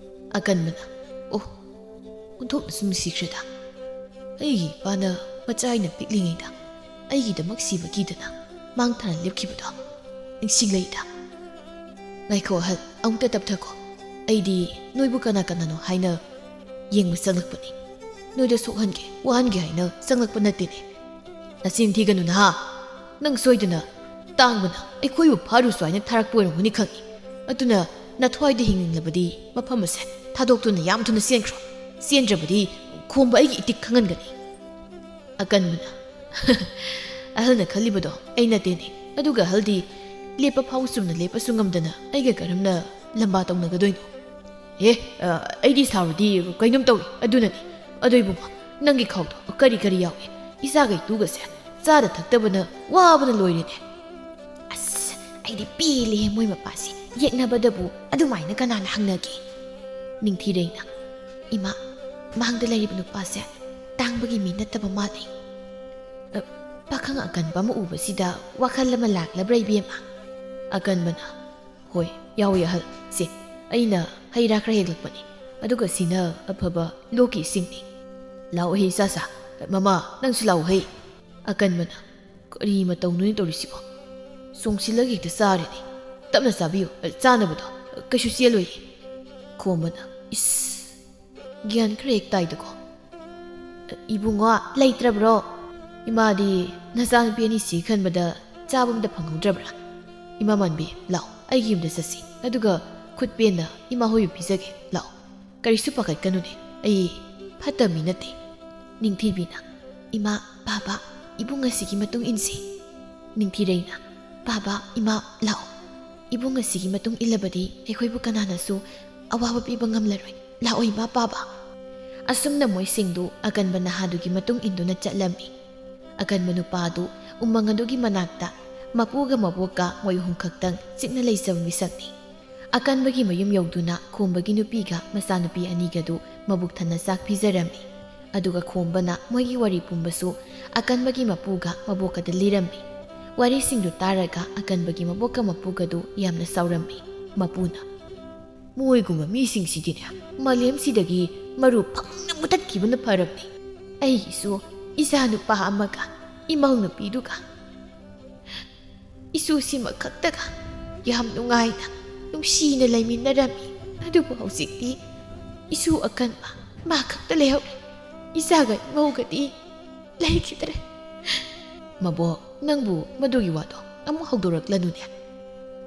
ꯑꯀꯟꯕꯅ, "ꯑꯣ, ꯑꯣꯟꯊꯣꯛꯅꯁꯨ ꯅꯨꯡꯁꯤꯈ꯭ꯔꯦꯗ꯫ ꯑꯩꯒꯤ ꯏꯄꯥꯅ ꯃꯆꯥ ꯑꯩꯅ ꯄꯤꯛꯂꯤꯉꯩꯗ ꯑꯩꯒꯤꯗꯃꯛ ꯁꯤꯕ ꯀꯤꯗꯅ ꯃꯥꯡ ꯊꯥꯅ ꯂꯦꯞꯈꯤꯕꯗꯣ ꯅꯤꯡꯁꯤꯡꯂꯛꯏꯗ꯫ ꯉꯥꯏꯈꯣ ꯑꯍꯜ, ꯑꯃꯨꯛꯇ ꯇꯞꯊꯈꯣ꯫ ꯑꯩꯗꯤ ꯅꯣꯏꯕꯨ ꯀꯅꯥ ꯀꯅꯥꯅꯣ ꯍꯥꯏꯅ ꯌꯦꯡꯕ ꯆꯪꯂꯛꯄꯅꯤ꯫ ꯅꯣꯏꯗ ꯁꯣꯛꯍꯟꯒꯦ, ꯋꯥꯍꯟꯒꯦ ꯍꯥꯏꯅ ꯆꯪꯂꯛꯄ ꯅꯠꯇꯦꯅꯦ꯫" "ꯅꯆꯤꯟ ꯊꯤꯒꯅꯨ ꯅꯍꯥ꯫ ꯅꯪ ꯁꯣꯏꯗꯅ ꯇꯥꯡꯕꯅ ꯑꯩꯈꯣꯏꯕꯨ ꯐꯥꯔꯨꯁꯨ ꯍꯥꯏꯅ ꯊꯥꯔꯛꯄ ꯑꯣꯏꯔꯝꯒꯅꯤ ꯈꯪꯏ꯫ ꯑꯗꯨꯅ ꯅꯊ꯭ꯋꯥꯏꯗ ꯍꯤꯡꯅꯤꯡꯂꯕꯗꯤ ꯃꯐꯝ ꯑꯁꯦ ꯊꯥꯗꯣꯛꯇꯨꯅ ꯌꯥꯝ ꯊꯨꯅ ꯆꯦꯟꯈ꯭ꯔꯣ꯫ ꯆꯦꯟꯗ꯭ꯔꯕꯗꯤ ꯈꯣꯝꯕ ꯑꯩꯒꯤ ꯏꯇꯤꯛ ꯈꯪꯍꯟꯒꯅꯤ꯫" ꯑꯀꯟꯕꯅ, "ꯑꯍꯜꯅ ꯈꯜꯂꯤꯕꯗꯣ ꯑꯩ ꯅꯠꯇꯦꯅꯦ꯫ ꯑꯗꯨꯒ ꯑꯍꯜꯗꯤ ꯂꯦꯞꯄ ꯐꯥꯎ ꯆꯨꯝꯅ ꯂꯦꯞꯄꯁꯨ ꯉꯝꯗꯅ ꯑꯩꯒ ꯀꯔꯝꯅ ꯂꯝꯕꯥ ꯇꯧꯅꯒꯗꯣꯏꯅꯣ?" "ꯑꯦ, ꯑ, ꯑꯩꯗꯤ ꯁꯥꯎꯔꯗꯤ ꯀꯩꯅꯣꯝ ꯇꯧꯏ, ꯑꯗꯨꯅꯅꯤ꯫ ꯑꯗꯣ ꯏꯕꯨꯡꯉꯣ, ꯅꯪꯒꯤ ꯈꯥꯎꯗꯣ ꯀꯔꯤ ꯀꯔꯤ ꯌꯥꯎꯏ? ꯏꯆꯥꯒ ꯏꯇꯨꯒꯁꯦ ꯆꯥꯗ ꯊꯛꯇꯕꯅ ꯋꯥꯕꯅ ꯂꯣꯏꯔꯦꯅꯦ꯫" "ꯑꯁ, ꯑꯩꯗꯤ ꯄꯦꯜꯂꯦꯍꯦ ꯃꯣꯏ ꯃꯄꯥꯁꯦ꯫ ꯌꯦꯛꯅꯕꯗꯕꯨ ꯑꯗꯨꯃꯥꯏꯅ ꯀꯅꯥꯅ ꯍꯪꯅꯒꯦ?" ꯅꯤꯡꯊꯤꯔꯩꯅ, "ꯏꯃꯥ, ꯃꯥꯡꯗ ꯂꯩꯔꯤꯕ ꯅꯨꯄꯥꯁꯦ ꯇꯥꯡꯕꯒꯤ ꯃꯤ ꯅꯠꯇꯕ ꯃꯥꯜꯂꯤ꯫" ꯑ, ꯄꯥꯈꯪ ꯑꯀꯟꯕ ꯑꯃ ꯎꯕꯁꯤꯗ ꯋꯥꯈꯜ ꯑꯃ ꯂꯥꯛꯂꯕ꯭ꯔꯥ ꯏꯕꯦꯝꯃ? ꯑꯀꯟꯕꯅ, "ꯍꯣꯏ, ꯌꯥꯎꯏ ꯑꯍꯜ꯫ ꯁꯦ, ꯑꯩꯅ ꯍꯩ ꯔꯥ ꯈꯔ ꯍꯦꯛꯂꯛꯄꯅꯤ꯫ ꯑꯗꯨꯒ ꯁꯤꯅ ꯑꯐꯕ ꯂꯣꯛꯀꯤ ꯏꯁꯤꯡꯅꯤ꯫ ꯂꯥꯛꯑꯣ ꯍꯦ ꯏꯆꯥꯁꯥ꯫ ꯃꯃꯥ, ꯅꯪꯁꯨ ꯂꯥꯛꯑꯣ ꯍꯩ꯫ ꯑꯀꯟꯕꯅ, "ꯀꯔꯤ ꯃꯇꯧꯅꯣꯅꯦ ꯇꯧꯔꯤꯁꯤꯕꯣ? ꯆꯣꯡꯁꯤꯜꯂꯒ ꯍꯦꯛꯇ ꯆꯥꯔꯦꯅꯦ꯫ ꯇꯞꯅ ꯆꯥꯕꯤꯌꯨ, ꯆꯥꯅꯕꯗꯣ ꯀꯩꯁꯨ ꯆꯦꯜꯂꯣꯏꯌꯦ"꯫ ꯈꯣꯝꯕꯅ, "ꯏꯁ, ꯒ꯭ꯌꯥꯟ ꯈꯔ ꯍꯦꯛ ꯇꯥꯏꯗꯀꯣ꯫ ꯏꯕꯨꯡꯉꯣ, ꯂꯩꯇ꯭ꯔꯕ꯭ꯔꯣ? ꯏꯃꯥꯗꯤ ꯅꯆꯥꯅꯨꯄꯤ ꯑꯅꯤꯁꯤ ꯈꯟꯕꯗ ꯆꯥꯕ ꯑꯝꯇ ꯐꯪꯍꯧꯗ꯭ꯔꯕ꯭ꯔꯥ? ꯏꯃꯥ ꯃꯥꯟꯕꯤ, ꯂꯥꯛꯑꯣ, ꯑꯩꯒꯤ ꯌꯨꯝꯗ ꯆꯠꯁꯤ꯫ ꯑꯗꯨꯒ ꯈꯨꯠ ꯄꯦꯟꯅ ꯏꯃꯥ ꯍꯣꯏꯕꯨ ꯄꯤꯖꯒꯦ꯫ ꯂꯥꯛꯑꯣ, ꯀꯔꯤꯁꯨ ꯄꯥꯈꯠꯀꯅꯨꯅꯦ, ꯑꯩ ꯐꯠꯇꯕ ꯃꯤ ꯅꯠꯇꯦ"꯫ ꯅꯤꯡꯊꯤꯕꯤꯅ, "ꯏꯃꯥ, ꯄꯥꯕ, ꯏꯕꯨꯡ ꯑꯁꯤꯒꯤ ꯃꯇꯨꯡ ꯏꯟꯁꯤ"꯫ ꯅꯤꯡꯊꯤꯔꯩꯅ, "ꯄꯥꯕ, ꯏꯃꯥ, ꯂꯥꯛꯑꯣ꯫ ꯏꯕꯨꯡ ꯑꯁꯤꯒꯤ ꯃꯇꯨꯡ ꯏꯜꯂꯕꯗꯤ ꯑꯩꯈꯣꯏꯕꯨ ꯀꯅꯥꯅꯁꯨ ꯑꯋꯥꯕ ꯄꯤꯕ ꯉꯝꯂꯔꯣꯏ꯫ ꯂꯥꯛꯑꯣ ꯏꯃꯥ, ꯄꯥꯕ"꯫ ꯑꯁꯨꯝꯅ ꯃꯣꯏꯁꯤꯡꯗꯨ ꯑꯀꯟꯕ ꯅꯍꯥꯗꯨꯒꯤ ꯃꯇꯨꯡ ꯏꯟꯗꯨꯅ ꯆꯠꯂꯝꯃꯤ꯫ ꯑꯀꯟꯕ ꯅꯨꯄꯥ ꯑꯗꯨ ꯎꯃꯪ ꯑꯗꯨꯒꯤ ꯃꯅꯥꯛꯇ ꯃꯄꯨꯒ ꯃꯕꯣꯛꯀ ꯃꯣꯏ ꯑꯍꯨꯝ ꯈꯛꯇꯪ ꯆꯤꯛꯅ ꯂꯩꯖꯕ ꯃꯤꯁꯛꯅꯤ꯫ ꯑꯀꯟꯕꯒꯤ ꯃꯌꯨꯝ ꯌꯧꯗꯨꯅ ꯈꯣꯝꯕꯒꯤ ꯅꯨꯄꯤꯒ ꯃꯆꯥꯅꯨꯄꯤ ꯑꯅꯤꯒꯗꯨ ꯃꯕꯨꯛ ꯊꯟꯅ ꯆꯥꯛ ꯄꯤꯖꯔꯝꯃꯤ꯫ ꯑꯗꯨꯒ ꯈꯣꯝꯕꯅ ꯃꯣꯏꯒꯤ ꯋꯥꯔꯤ ꯄꯨꯝꯕꯁꯨ ꯑꯀꯟꯕꯒꯤ ꯃꯄꯨꯒ ꯃꯕꯣꯛꯀꯗ ꯂꯤꯔꯝꯃꯤ꯫ ꯋꯥꯔꯤꯁꯤꯡꯗꯨ ꯇꯥꯔꯒ ꯑꯀꯟꯕꯒꯤ ꯃꯕꯣꯛꯀ ꯃꯄꯨꯒꯗꯨ ꯌꯥꯝꯅ ꯁꯥꯎꯔꯝꯃꯤ꯫ ꯃꯄꯨꯅ, "ꯃꯣꯏꯒꯨꯝꯕ ꯃꯤꯁꯤꯡꯁꯤꯗꯤꯅꯦ, ꯃꯥꯂꯦꯝꯁꯤꯗꯒꯤ ꯃꯔꯨ ꯐꯪꯅ ꯃꯨꯊꯠꯈꯤꯕꯅ ꯐꯔꯕꯅꯤ꯫ ꯑꯩꯒꯤꯁꯨ ꯏꯆꯥ ꯅꯨꯄꯥ ꯑꯃꯒ ꯏꯃꯧ ꯅꯨꯄꯤꯗꯨꯒ ꯏꯁꯨꯁꯤꯃ ꯈꯛꯇꯒ ꯌꯥꯝ ꯅꯨꯡꯉꯥꯏꯅ, ꯅꯨꯡꯁꯤꯅ ꯂꯩꯃꯤꯟꯅꯔꯝꯃꯤ꯫ ꯑꯗꯨꯕꯨ ꯍꯧꯖꯤꯛꯇꯤ ꯏꯁꯨ ꯑꯀꯟꯕ ꯃꯥ ꯈꯛꯇ ꯂꯩꯍꯧꯔꯦ꯫ ꯏꯆꯥꯒ ꯏꯃꯧꯒꯗꯤ ꯂꯩꯈꯤꯗ꯭ꯔꯦ"꯫ "ꯃꯕꯣꯛ, ꯅꯪꯕꯨ ꯃꯗꯨꯒꯤ ꯋꯥꯗꯣ ꯑꯃꯨꯛ ꯍꯧꯗꯣꯔꯛꯂꯅꯨꯅꯦ"꯫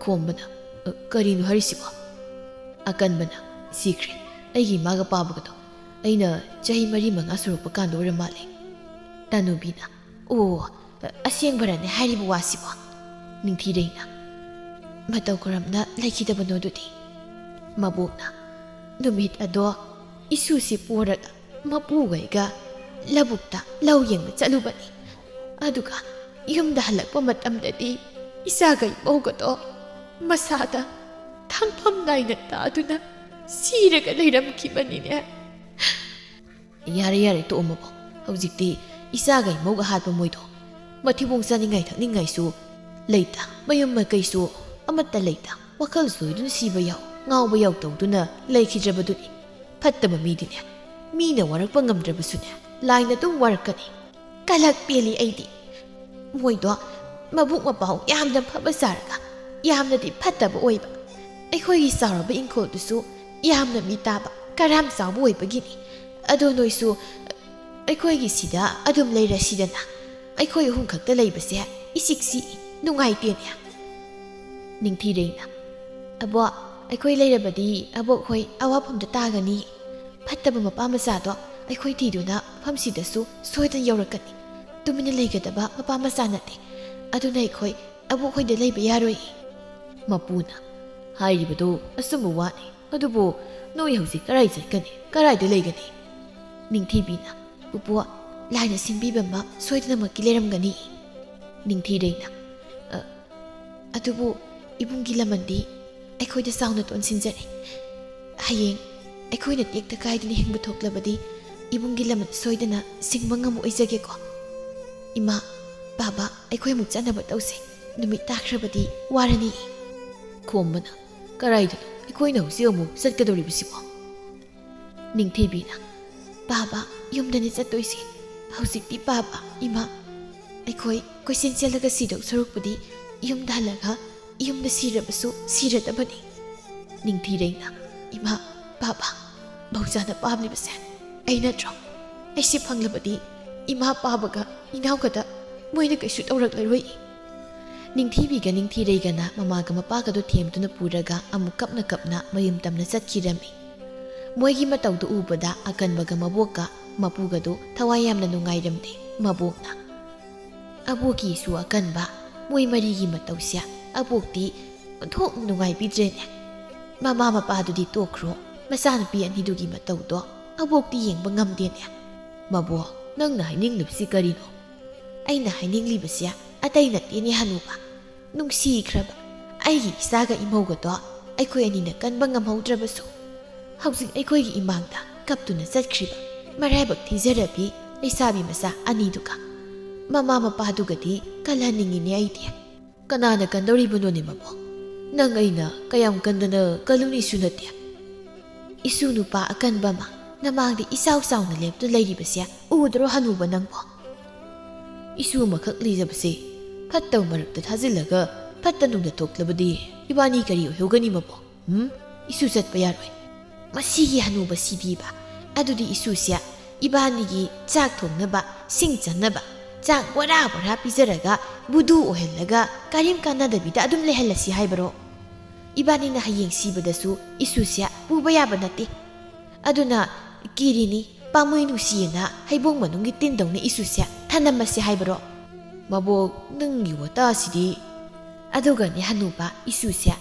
ꯈꯣꯝꯕꯅ, "ꯑ, ꯀꯔꯤꯅꯣ ꯍꯥꯏꯔꯤꯁꯤꯕꯣ?" ꯑꯀꯟꯕꯅ, "ꯁꯤꯈ꯭ꯔꯦ꯫ ꯑꯩꯒꯤ ꯏꯃꯥꯒ ꯄꯥꯕꯒꯗꯣ ꯑꯩꯅ ꯆꯍꯤ ꯃꯔꯤ ꯃꯉꯥ ꯁꯨꯔꯛꯄ ꯀꯥꯟꯗ ꯑꯣꯏꯔ ꯃꯥꯜꯂꯦ"꯫ ꯇꯥꯅꯨꯕꯤꯅ, "ꯑꯣ, ꯑ, ꯑꯁꯦꯡꯕꯔꯅꯦ ꯍꯥꯏꯔꯤꯕ ꯋꯥꯁꯤꯕꯣ?" ꯅꯤꯡꯊꯤꯔꯩꯅ, "ꯃꯇꯧ ꯀꯔꯝꯅ ꯂꯩꯈꯤꯗꯕꯅꯣ ꯑꯗꯨꯗꯤ?" ꯃꯕꯣꯛꯅ, "ꯅꯨꯃꯤꯠ ꯑꯗꯣ ꯏꯁꯨꯁꯤ ꯄꯣꯔꯒ ꯃꯄꯨꯒꯩꯒ ꯂꯧꯕꯨꯛꯇ ꯂꯧ ꯌꯦꯡꯕ ꯆꯠꯂꯨꯕꯅꯤ꯫ ꯑꯗꯨꯒ ꯌꯨꯝꯗ ꯍꯜꯂꯛꯄ ꯃꯇꯝꯗꯗꯤ ꯏꯆꯥꯒ ꯏꯃꯧꯒꯗꯣ ꯃꯁꯥꯗ ꯊꯥꯡꯐꯝ ꯅꯥꯏꯅ ꯇꯥꯗꯨꯅ ꯁꯤꯔꯒ ꯂꯩꯔꯝꯈꯤꯕꯅꯤꯅꯦ"꯫ "ꯌꯥꯔꯦ, ꯌꯥꯔꯦ, ꯇꯣꯛꯑꯣ ꯃꯕꯣꯛ꯫ ꯍꯧꯖꯤꯛꯇꯤ ꯏꯆꯥꯒ ꯏꯃꯧꯒ ꯍꯥꯠꯄ ꯃꯣꯏꯗꯣ ꯃꯊꯤꯕꯣꯡ ꯆꯥꯅꯤꯡꯉꯥꯏ ꯊꯛꯅꯤꯡꯉꯥꯏꯁꯨ ꯂꯩꯇ, ꯃꯌꯨꯝ ꯃꯀꯩꯁꯨ ꯑꯃꯠꯇ ꯂꯩꯇ, ꯋꯥꯈꯜ ꯁꯣꯏꯗꯨꯅ ꯁꯤꯕ ꯌꯥꯎ꯫ ꯉꯥꯎꯕ ꯌꯥꯎꯇꯧꯗꯨꯅ ꯂꯩꯈꯤꯗ꯭ꯔꯕꯗꯨꯅꯤ꯫ ꯐꯠꯇꯕ ꯃꯤꯗꯤꯅꯦ, ꯃꯤꯅ ꯋꯥꯔꯛꯄ ꯉꯝꯗ꯭ꯔꯕꯁꯨꯅꯦ, ꯂꯥꯏꯅ ꯑꯗꯨꯝ ꯋꯥꯔꯛꯀꯅꯤ꯫ ꯀꯂꯛ ꯄꯦꯜꯂꯤ ꯑꯩꯗꯤ꯫ ꯃꯣꯏꯗꯣ ꯃꯕꯨꯛ ꯃꯄꯥꯎ ꯌꯥꯝꯅ ꯐꯕ ꯁꯥꯔꯒ ꯌꯥꯝꯅꯗꯤ ꯐꯠꯇꯕ ꯑꯣꯏꯕ꯫ ꯑꯩꯈꯣꯏꯒꯤ ꯆꯥꯎꯔꯕ ꯏꯪꯈꯣꯜꯗꯨꯁꯨ ꯌꯥꯝꯅ ꯃꯤ ꯇꯥꯕ, ꯀꯔꯥꯝ ꯆꯥꯎꯕ ꯑꯣꯏꯕꯒꯤꯅꯤ꯫ ꯑꯗꯣ ꯅꯣꯏꯁꯨ ꯑꯩꯈꯣꯏꯒꯤ ꯁꯤꯗ ꯑꯗꯨꯝ ꯂꯩꯔꯁꯤꯗꯅ꯫ ꯑꯩꯈꯣꯏ ꯑꯍꯨꯝ ꯈꯛꯇ ꯂꯩꯕꯁꯦ ꯏꯆꯤꯛ ꯆꯤꯛꯏ, ꯅꯨꯡꯉꯥꯏꯇꯦꯅꯦ꯫ ꯅꯤꯡꯊꯤꯔꯩꯅ, "ꯑꯕꯣ, ꯑꯩꯈꯣꯏ ꯂꯩꯔꯕꯗꯤ ꯑꯕꯣꯛ ꯍꯣꯏ ꯑꯋꯥꯐꯝꯗ ꯇꯥꯒꯅꯤ꯫ ꯐꯠꯇꯕ ꯃꯄꯥ ꯃꯆꯥꯗꯣ ꯑꯩꯈꯣꯏ ꯊꯤꯗꯨꯅ ꯃꯐꯝꯁꯤꯗꯁꯨ ꯁꯣꯏꯗꯅ ꯌꯧꯔꯛꯀꯅꯤ꯫ ꯇꯨꯃꯤꯟꯅ ꯂꯩꯒꯗꯕ ꯃꯄꯥ ꯃꯆꯥ ꯅꯠꯇꯦ꯫ ꯑꯗꯨꯅ ꯑꯩꯈꯣꯏ ꯑꯕꯣꯛ ꯍꯣꯏꯗ ꯂꯩꯕ ꯌꯥꯔꯣꯏ꯫" ꯃꯄꯨꯅ, "ꯍꯥꯏꯔꯤꯕꯗꯨ ꯑꯆꯨꯝꯕ ꯋꯥꯅꯤ꯫ ꯑꯗꯨꯕꯨ ꯅꯣꯏ ꯍꯧꯖꯤꯛ ꯀꯔꯥꯏ ꯆꯠꯀꯅꯤ? ꯀꯔꯥꯏꯗ ꯂꯩꯒꯅꯤ?" ꯅꯤꯡꯊꯤꯕꯤꯅ, "ꯄꯨꯄꯨ, ꯂꯥꯏꯅ ꯁꯤꯟꯕꯤꯕ ꯑꯃ ꯁꯣꯏꯗꯅꯃꯛꯀꯤ ꯂꯩꯔꯝꯒꯅꯤ꯫" ꯅꯤꯡꯊꯤꯔꯩꯅ, "ꯑ, ꯑꯗꯨꯕꯨ ꯏꯕꯨꯡꯒꯤ ꯂꯃꯟꯗꯤ ꯑꯩꯈꯣꯏꯗ ꯆꯥꯎꯅ ꯇꯣꯟꯁꯤꯟꯖꯔꯦ꯫ ꯍꯌꯦꯡ ꯑꯩꯈꯣꯏꯅ ꯇꯦꯛꯇ ꯀꯥꯏꯗꯅ ꯍꯤꯡꯕ ꯊꯣꯛꯂꯕꯗꯤ ꯏꯕꯨꯡꯒꯤ ꯂꯃꯟ ꯁꯣꯏꯗꯅ ꯁꯤꯡꯕ ꯉꯝꯃꯨ ꯑꯣꯏꯖꯒꯦꯀꯣ꯫ ꯏꯃꯥ, ꯕꯥꯕꯥ, ꯑꯩꯈꯣꯏ ꯑꯃꯨꯛ ꯆꯠꯅꯕ ꯇꯧꯁꯦ꯫ ꯅꯨꯃꯤꯠ ꯇꯥꯈ꯭ꯔꯕꯗꯤ ꯋꯥꯔꯅꯤ꯫" ꯈꯣꯝꯕꯅ, "ꯀꯔꯥꯏꯗꯅꯣ ꯑꯩꯈꯣꯏꯅ ꯍꯧꯖꯤꯛ ꯑꯃꯨꯛ ꯆꯠꯀꯗꯧꯔꯤꯕꯁꯤꯕꯣ?" ꯅꯤꯡꯊꯤꯕꯤꯅ, "ꯄꯥꯕ, ꯌꯨꯝꯗꯅꯤ ꯆꯠꯇꯣꯏꯁꯦ꯫ ꯍꯧꯖꯤꯛꯇꯤ ꯄꯥꯕ, ꯏꯃꯥ, ꯑꯩꯈꯣꯏ ꯀꯣꯏꯆꯦꯟ ꯆꯦꯜꯂꯒ ꯁꯤꯗꯧ ꯁꯔꯨꯛꯄꯨꯗꯤ ꯌꯨꯝꯗ ꯍꯜꯂꯒ ꯌꯨꯝꯗ ꯁꯤꯔꯕꯁꯨ ꯁꯤꯔꯗꯕꯅꯤ꯫" ꯅꯤꯡꯊꯤꯔꯩꯅ, "ꯏꯃꯥ, ꯄꯥꯕ, ꯃꯧꯖꯥꯅ ꯄꯥꯝꯂꯤꯕꯁꯦ ꯑꯩ ꯅꯠꯇ꯭ꯔꯣ? ꯑꯩꯁꯦ ꯐꯪꯂꯕꯗꯤ ꯏꯃꯥ, ꯄꯥꯕꯒ ꯏꯅꯥꯎꯒꯗ ꯃꯣꯏꯅ ꯀꯩꯁꯨ ꯇꯧꯔꯛꯂꯔꯣꯏ꯫" ꯅꯤꯡꯊꯤꯕꯤꯒ ꯅꯤꯡꯊꯤꯔꯩꯒꯅ ꯃꯃꯥꯒ ꯃꯄꯥꯒꯗꯣ ꯊꯦꯝꯗꯨꯅ ꯄꯨꯔꯒ ꯑꯃꯨꯛ ꯀꯞꯅ ꯀꯞꯅ ꯃꯌꯨꯝ ꯇꯝꯅ ꯆꯠꯈꯤꯔꯝꯃꯤ꯫ ꯃꯣꯏꯒꯤ ꯃꯇꯧꯗꯨ ꯎꯕꯗ ꯑꯀꯟꯕꯒ ꯃꯕꯣꯛꯀ ꯃꯄꯨꯒꯗꯨ ꯊꯋꯥꯏ ꯌꯥꯝꯅ ꯅꯨꯡꯉꯥꯏꯔꯝꯗꯦ꯫ ꯃꯕꯣꯛꯅ, "ꯑꯕꯣꯛꯀꯤꯁꯨ ꯑꯀꯟꯕ, ꯃꯣꯏ ꯃꯔꯤꯒꯤ ꯃꯇꯧꯁꯦ ꯑꯕꯣꯛꯇꯤ ꯑꯣꯟꯊꯣꯛꯅ ꯅꯨꯡꯉꯥꯏꯕꯤꯗ꯭ꯔꯦꯅꯦ꯫ ꯃꯃꯥ ꯃꯄꯥꯗꯨꯗꯤ ꯇꯣꯛꯈ꯭ꯔꯣ, ꯃꯆꯥꯅꯨꯄꯤ ꯑꯅꯤꯗꯨꯒꯤ ꯃꯇꯧꯗꯣ ꯑꯕꯣꯛꯇꯤ ꯌꯦꯡꯕ ꯉꯝꯗꯦꯅꯦ꯫" "ꯃꯕꯣꯛ, ꯅꯪꯅ ꯍꯥꯏꯅꯤꯡꯂꯤꯕꯁꯤ ꯀꯔꯤꯅꯣ?" "ꯑꯩꯅ ꯍꯥꯏꯅꯤꯡꯂꯤꯕꯁꯦ ꯑꯇꯩ ꯅꯠꯇꯦꯅꯦ ꯍꯅꯨꯕ꯫ ꯅꯨꯡꯁꯤꯈ꯭ꯔꯕ ꯑꯩꯒꯤ ꯏꯆꯥꯒ ꯏꯃꯧꯒꯗꯣ ꯑꯩꯈꯣꯏ ꯑꯅꯤꯅ ꯀꯟꯕ ꯉꯝꯍꯧꯗ꯭ꯔꯕꯁꯨ, ꯍꯧꯖꯤꯛ ꯑꯩꯈꯣꯏꯒꯤ ꯏꯃꯥꯡꯗ ꯀꯞꯇꯨꯅ ꯆꯠꯈ꯭ꯔꯤꯕ ꯃꯔꯥꯏꯕꯛ ꯊꯤꯖꯔꯕꯤ ꯂꯩꯁꯥꯕꯤ ꯃꯆꯥ ꯑꯅꯤꯗꯨꯒ ꯃꯃꯥ ꯃꯄꯥꯗꯨꯒꯗꯤ ꯀꯜꯍꯟꯅꯤꯡꯉꯤꯅꯦ ꯑꯩꯗꯤ꯫" "ꯀꯅꯥꯅ ꯀꯟꯗꯧꯔꯤꯕꯅꯣꯅꯦ ꯃꯕꯣꯛ? ꯅꯪ ꯑꯩꯅ ꯀꯌꯥꯝ ꯀꯟꯗꯅ ꯀꯜꯂꯨꯅꯤꯁꯨ ꯅꯠꯇꯦ꯫ ꯏꯁꯨ ꯅꯨꯄꯥ ꯑꯀꯟꯕ ꯑꯃ ꯅꯃꯥꯡꯗ ꯏꯆꯥꯎ ꯆꯥꯎꯅ ꯂꯦꯞꯇꯨꯅ ꯂꯩꯔꯤꯕꯁꯦ ꯎꯗ꯭ꯔꯣ ꯍꯅꯨꯕ ꯅꯪꯕꯣ? ꯏꯁꯨ ꯑꯃꯈꯛ ꯂꯩꯖꯕꯁꯦ ꯐꯠꯇꯕ ꯃꯔꯛꯇ ꯊꯥꯖꯤꯜꯂꯒ ꯐꯠꯇ ꯅꯨꯡꯗ ꯊꯣꯛꯂꯕꯗꯤ ꯏꯕꯥꯅꯤ ꯀꯔꯤ ꯑꯣꯏꯍꯧꯒꯅꯤ ꯃꯕꯣꯛ? ꯎꯝ? ꯏꯁꯨ ꯆꯠꯄ ꯌꯥꯔꯣꯏ꯫ ꯃꯁꯤꯒꯤ ꯍꯅꯨꯕꯁꯤꯗꯤꯕ꯫ ꯑꯗꯨꯗꯤ ꯏꯁꯨꯁꯦ ꯏꯕꯥꯅꯤꯒꯤ ꯆꯥꯛ ꯊꯣꯡꯅꯕ, ꯁꯤꯡ ꯆꯟꯅꯕ, ꯆꯥꯛ ꯕꯣꯔꯥ ꯕꯣꯔꯥ ꯄꯤꯖꯔꯒ ꯕꯨꯗꯨ ꯑꯣꯏꯍꯜꯂꯒ ꯀꯔꯤꯝ ꯀꯥꯟꯅꯗꯕꯤꯗ ꯑꯗꯨꯝ ꯂꯩꯍꯜꯂꯁꯤ ꯍꯥꯏꯕꯔꯣ? ꯏꯕꯥꯅꯤꯅ ꯍꯌꯦꯡ ꯁꯤꯕꯗꯁꯨ ꯏꯁꯨꯁꯦ ꯄꯨꯕ ꯌꯥꯕ ꯅꯠꯇꯦ꯫ ꯑꯗꯨꯅ ꯀꯤꯔꯤꯅꯤ, ꯄꯥꯝꯃꯨꯏ ꯅꯨꯡꯁꯤꯌꯦꯅ ꯍꯩꯕꯣꯡ ꯃꯅꯨꯡꯒꯤ ꯇꯤꯟꯗꯧꯅ ꯏꯁꯨꯁꯦ ꯊꯅꯝꯃꯁꯤ ꯍꯥꯏꯕꯔꯣ? ꯃꯕꯣꯛ, ꯅꯪꯒꯤ ꯋꯥꯇꯥꯁꯤꯗꯤ꯫ ꯑꯗꯨꯒꯅꯦ ꯍꯅꯨꯕ, ꯏꯁꯨꯁꯦ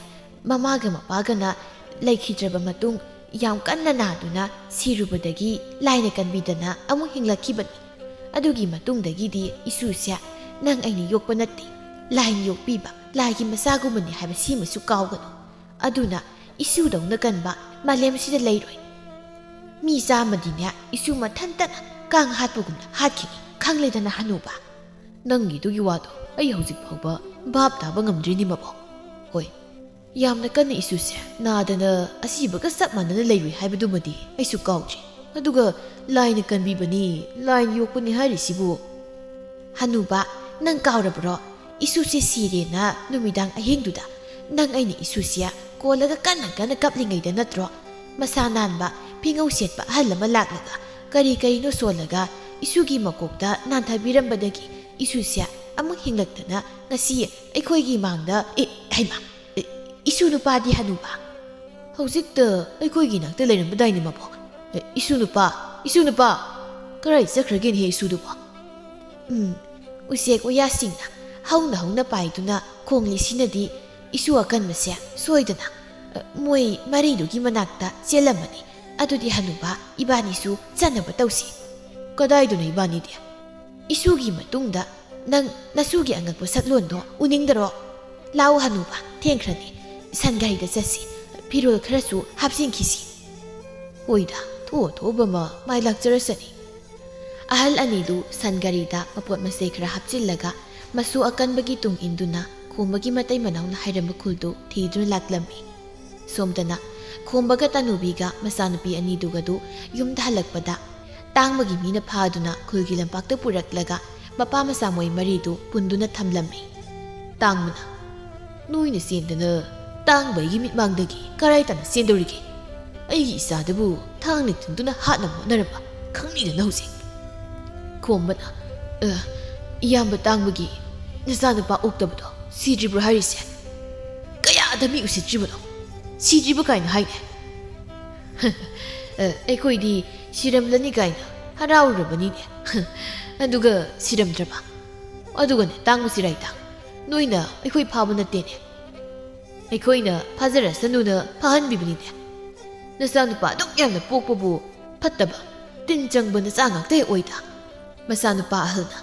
ꯃꯃꯥꯒ ꯃꯄꯥꯒꯅ ꯂꯩꯈꯤꯗ꯭ꯔꯕ ꯃꯇꯨꯡ ꯌꯥꯝ ꯀꯟꯅ ꯅꯥꯗꯨꯅ ꯁꯤꯔꯨꯕꯗꯒꯤ ꯂꯥꯏꯅ ꯀꯟꯕꯤꯗꯅ ꯑꯃꯨꯛ ꯍꯤꯡꯂꯛꯈꯤꯕꯅꯤ꯫ ꯑꯗꯨꯒꯤ ꯃꯇꯨꯡꯗꯒꯤꯗꯤ ꯏꯁꯨꯁꯦ ꯅꯪ ꯑꯩꯅ ꯌꯣꯛꯄ ꯅꯠꯇꯦ, ꯂꯥꯏꯅ ꯌꯣꯛꯄꯤꯕ, ꯂꯥꯏꯒꯤ ꯃꯆꯥꯒꯨꯝꯕꯅꯤ ꯍꯥꯏꯕ ꯁꯤꯃꯁꯨ ꯀꯥꯎꯒꯅꯨ꯫ ꯑꯗꯨꯅ ꯏꯁꯨꯗꯧꯅ ꯀꯟꯕ ꯃꯥꯂꯦꯝꯁꯤꯗ ꯂꯩꯔꯣꯏ꯫ ꯃꯤ ꯆꯥꯝꯃꯗꯤꯅꯦ ꯏꯁꯨ ꯃꯊꯟꯇꯅ ꯀꯥꯡ ꯍꯥꯠꯄꯒꯨꯝꯅ ꯍꯥꯠꯈꯤꯅꯤ, ꯈꯪꯂꯦꯗꯅ ꯍꯅꯨꯕ? ꯅꯪꯒꯤꯗꯨꯒꯤ ꯋꯥꯗꯣ ꯑꯩ ꯍꯧꯖꯤꯛ ꯐꯥꯎꯕ ꯚꯥꯞ ꯇꯥꯕ ꯉꯝꯗ꯭ꯔꯤꯅꯦ ꯃꯕꯣꯛ꯫ ꯍꯣꯏ, ꯌꯥꯝꯅ ꯀꯟꯅ ꯏꯁꯨꯁꯦ ꯅꯥꯗꯅ ꯑꯁꯤꯕꯒ ꯆꯞ ꯃꯥꯟꯅꯅ ꯂꯩꯔꯨꯏ ꯍꯥꯏꯕꯗꯨꯃꯗꯤ ꯑꯩꯁꯨ ꯀꯥꯎꯗ꯭ꯔꯤ꯫ ꯑꯗꯨꯒ ꯂꯥꯏꯅ ꯀꯟꯕꯤꯕꯅꯤ, ꯂꯥꯏꯅ ꯌꯣꯛꯄꯅꯤ ꯍꯥꯏꯔꯤꯁꯤꯕꯨ? ꯍꯅꯨꯕ, ꯅꯪ ꯀꯥꯎꯔꯕ꯭ꯔꯣ? ꯏꯁꯨꯁꯦ ꯁꯤꯔꯦꯅ ꯅꯨꯃꯤꯗꯥꯡ ꯑꯍꯤꯡꯗꯨꯗ ꯅꯪ ꯑꯩꯅ ꯏꯁꯨꯁꯦ ꯀꯣꯜꯂꯒ ꯀꯟꯅ ꯀꯟꯅ ꯀꯞꯂꯤꯉꯩꯗ ꯅꯠꯇ꯭ꯔꯣ? ꯃꯁꯥ ꯅꯥꯟꯕ, ꯐꯤꯉꯧ ꯁꯦꯠꯄ ꯑꯍꯜ ꯑꯃ ꯂꯥꯛꯂꯒ ꯀꯔꯤ ꯀꯔꯤꯅꯣ ꯁꯣꯜꯂꯒ ꯏꯁꯨꯒꯤ ꯃꯀꯣꯛꯇ ꯅꯥꯟꯊꯕꯤꯔꯝꯕꯗꯒꯤ ꯏꯁꯨꯁꯦ ꯑꯃꯨꯛ ꯍꯤꯡꯂꯛꯇꯅ ꯉꯁꯤ ꯑꯩꯈꯣꯏꯒꯤ ꯃꯥꯡꯗ, ꯑꯦ, ꯍꯩꯃꯥ, ꯑꯦ, ꯏꯁꯨ ꯅꯨꯄꯥꯗꯤ ꯍꯅꯨꯕ? ꯍꯧꯖꯤꯛꯇ ꯑꯩꯈꯣꯏꯒꯤ ꯅꯥꯛꯇ ꯂꯩꯔꯝꯕꯗꯥꯏꯅꯦ ꯃꯕꯣꯛ? ꯑꯦ, ꯏꯁꯨ ꯅꯨꯄꯥ, ꯏꯁꯨ ꯅꯨꯄꯥ! ꯀꯔꯥꯏ ꯆꯠꯈ꯭ꯔꯒꯦꯅꯦꯍꯦ ꯏꯁꯨꯗꯨꯕꯣ? ꯎꯝ, ꯎꯆꯦꯛ ꯋꯥꯌꯥꯁꯤꯡꯅ ꯍꯧꯅ ꯍꯧꯅ ꯄꯥꯏꯗꯨꯅ ꯈꯣꯡꯂꯤꯁꯤꯅꯗꯤ ꯏꯁꯨ ꯑꯀꯟꯕꯁꯦ ꯁꯣꯏꯗꯅ, ꯑ, ꯃꯣꯏ ꯃꯔꯤꯗꯨꯒꯤ ꯃꯅꯥꯛꯇ ꯆꯦꯜꯂꯝꯃꯅꯤ꯫ ꯑꯗꯨꯗꯤ ꯍꯅꯨꯕ, ꯏꯕꯥꯅꯤꯁꯨ ꯆꯠꯅꯕ ꯇꯧꯁꯤ꯫ ꯀꯗꯥꯏꯗꯅꯣ ꯏꯕꯥꯅꯤꯗꯤ? ꯏꯁꯨꯒꯤ ꯃꯇꯨꯡꯗ ꯅꯪ ꯅꯁꯨꯒꯤ ꯑꯉꯛꯄ ꯁꯛꯂꯣꯟꯗꯣ ꯎꯅꯤꯡꯗꯔꯣ? ꯂꯥꯛꯑꯣ ꯍꯅꯨꯕ, ꯊꯦꯡꯈ꯭ꯔꯅꯤ꯫ ꯁꯟ ꯒꯥꯔꯤꯗ ꯆꯠꯁꯤ꯫ ꯐꯤꯔꯣꯜ ꯈꯔꯁꯨ ꯍꯥꯞꯆꯤꯟꯈꯤꯁꯤ꯫ ꯍꯣꯏꯗ, ꯊꯣꯛꯑ ꯊꯣꯛꯑꯕ ꯑꯃ ꯃꯥꯏ ꯂꯥꯛꯆꯔꯁꯅꯤ꯫ ꯑꯍꯜ ꯑꯅꯤꯗꯨ ꯁꯟ ꯒꯥꯔꯤꯗ ꯃꯄꯣꯠ ꯃꯆꯩ ꯈꯔ ꯍꯥꯞꯆꯤꯜꯂꯒ ꯃꯁꯨ ꯑꯀꯟꯕꯒꯤ ꯇꯨꯡ ꯏꯟꯗꯨꯅ ꯈꯣꯝꯕꯒꯤ ꯃꯇꯩ ꯃꯅꯥꯎꯅ ꯍꯥꯏꯔꯝꯕ ꯈꯨꯜꯗꯨ ꯊꯤꯗꯨꯅ ꯂꯥꯛꯂꯝꯃꯤ꯫ ꯁꯣꯝꯗꯅ ꯈꯣꯝꯕꯒ ꯇꯥꯅꯨꯕꯤꯒ ꯃꯆꯥꯅꯨꯄꯤ ꯑꯅꯤꯗꯨꯒꯗꯨ ꯌꯨꯝꯗ ꯍꯜꯂꯛꯄꯗ ꯇꯥꯡꯕꯒꯤ ꯃꯤꯅ ꯐꯥꯗꯨꯅ ꯈꯨꯜꯒꯤ ꯂꯝꯄꯥꯛꯇ ꯄꯨꯔꯛꯂꯒ ꯃꯄꯥ ꯃꯆꯥ ꯃꯣꯏ ꯃꯔꯤꯗꯨ ꯄꯨꯟꯗꯨꯅ ꯊꯝꯂꯝꯃꯤ꯫ ꯇꯥꯡꯕꯅ, "ꯅꯣꯏꯅ ꯆꯦꯟꯗꯅ ꯇꯥꯡꯕ ꯑꯩꯒꯤ ꯃꯤꯠꯃꯥꯡꯗꯒꯤ ꯀꯔꯥꯏ ꯇꯥꯅ ꯆꯦꯟꯗꯧꯔꯤꯒꯦ? ꯑꯩꯒꯤ ꯏꯆꯥꯗꯕꯨ ꯊꯥꯡꯅ ꯊꯤꯟꯗꯨꯅ ꯍꯥꯠꯅꯕ ꯍꯣꯠꯅꯔꯝꯕ ꯈꯪꯅꯤꯗꯅ ꯍꯧꯖꯤꯛ?" ꯈꯣꯝꯕꯅ, "ꯑ, ꯏꯌꯥꯝꯕ ꯇꯥꯡꯕꯒꯤ ꯅꯆꯥꯅꯨꯄꯥ ꯑꯣꯛꯇꯕꯗꯣ ꯁꯤꯗ꯭ꯔꯤꯕ꯭ꯔꯣ ꯍꯥꯏꯔꯤꯁꯦ? ꯀꯌꯥꯗ ꯃꯤ ꯎꯁꯤꯠꯇ꯭ꯔꯤꯕꯅꯣ? ꯁꯤꯗ꯭ꯔꯤꯕ ꯀꯥꯏꯅ ꯍꯥꯏꯅꯦ꯫ ꯑ, ꯑꯩꯈꯣꯏꯗꯤ ꯁꯤꯔꯝꯂꯅꯤ ꯀꯥꯏꯅ ꯍꯔꯥꯎꯔꯨꯔꯕꯅꯤꯅꯦ꯫ ꯑꯗꯨꯒ ꯁꯤꯔꯝꯗ꯭ꯔꯕ? ꯑꯗꯨꯒꯅꯦ, ꯇꯥꯡꯕ ꯆꯤꯔꯥꯏ ꯇꯥꯡ, ꯅꯣꯏꯅ ꯑꯩꯈꯣꯏ ꯐꯥꯕ ꯅꯠꯇꯦꯅꯦ꯫ ꯑꯩꯈꯣꯏꯅ ꯐꯥꯖꯔꯁꯅꯨꯅ ꯐꯥꯍꯟꯕꯤꯕꯅꯤꯅꯦ꯫ ꯅꯆꯥꯅꯨꯄꯥ ꯑꯗꯨꯛ ꯌꯥꯝꯅ ꯄꯣꯛꯄꯕꯨ ꯐꯠꯇꯕ, ꯇꯤꯟ ꯆꯪꯕ ꯅꯆꯥ ꯉꯥꯛꯇ ꯍꯦꯛ ꯑꯣꯏꯗ?" ꯃꯆꯥꯅꯨꯄꯥ ꯑꯍꯜꯅ,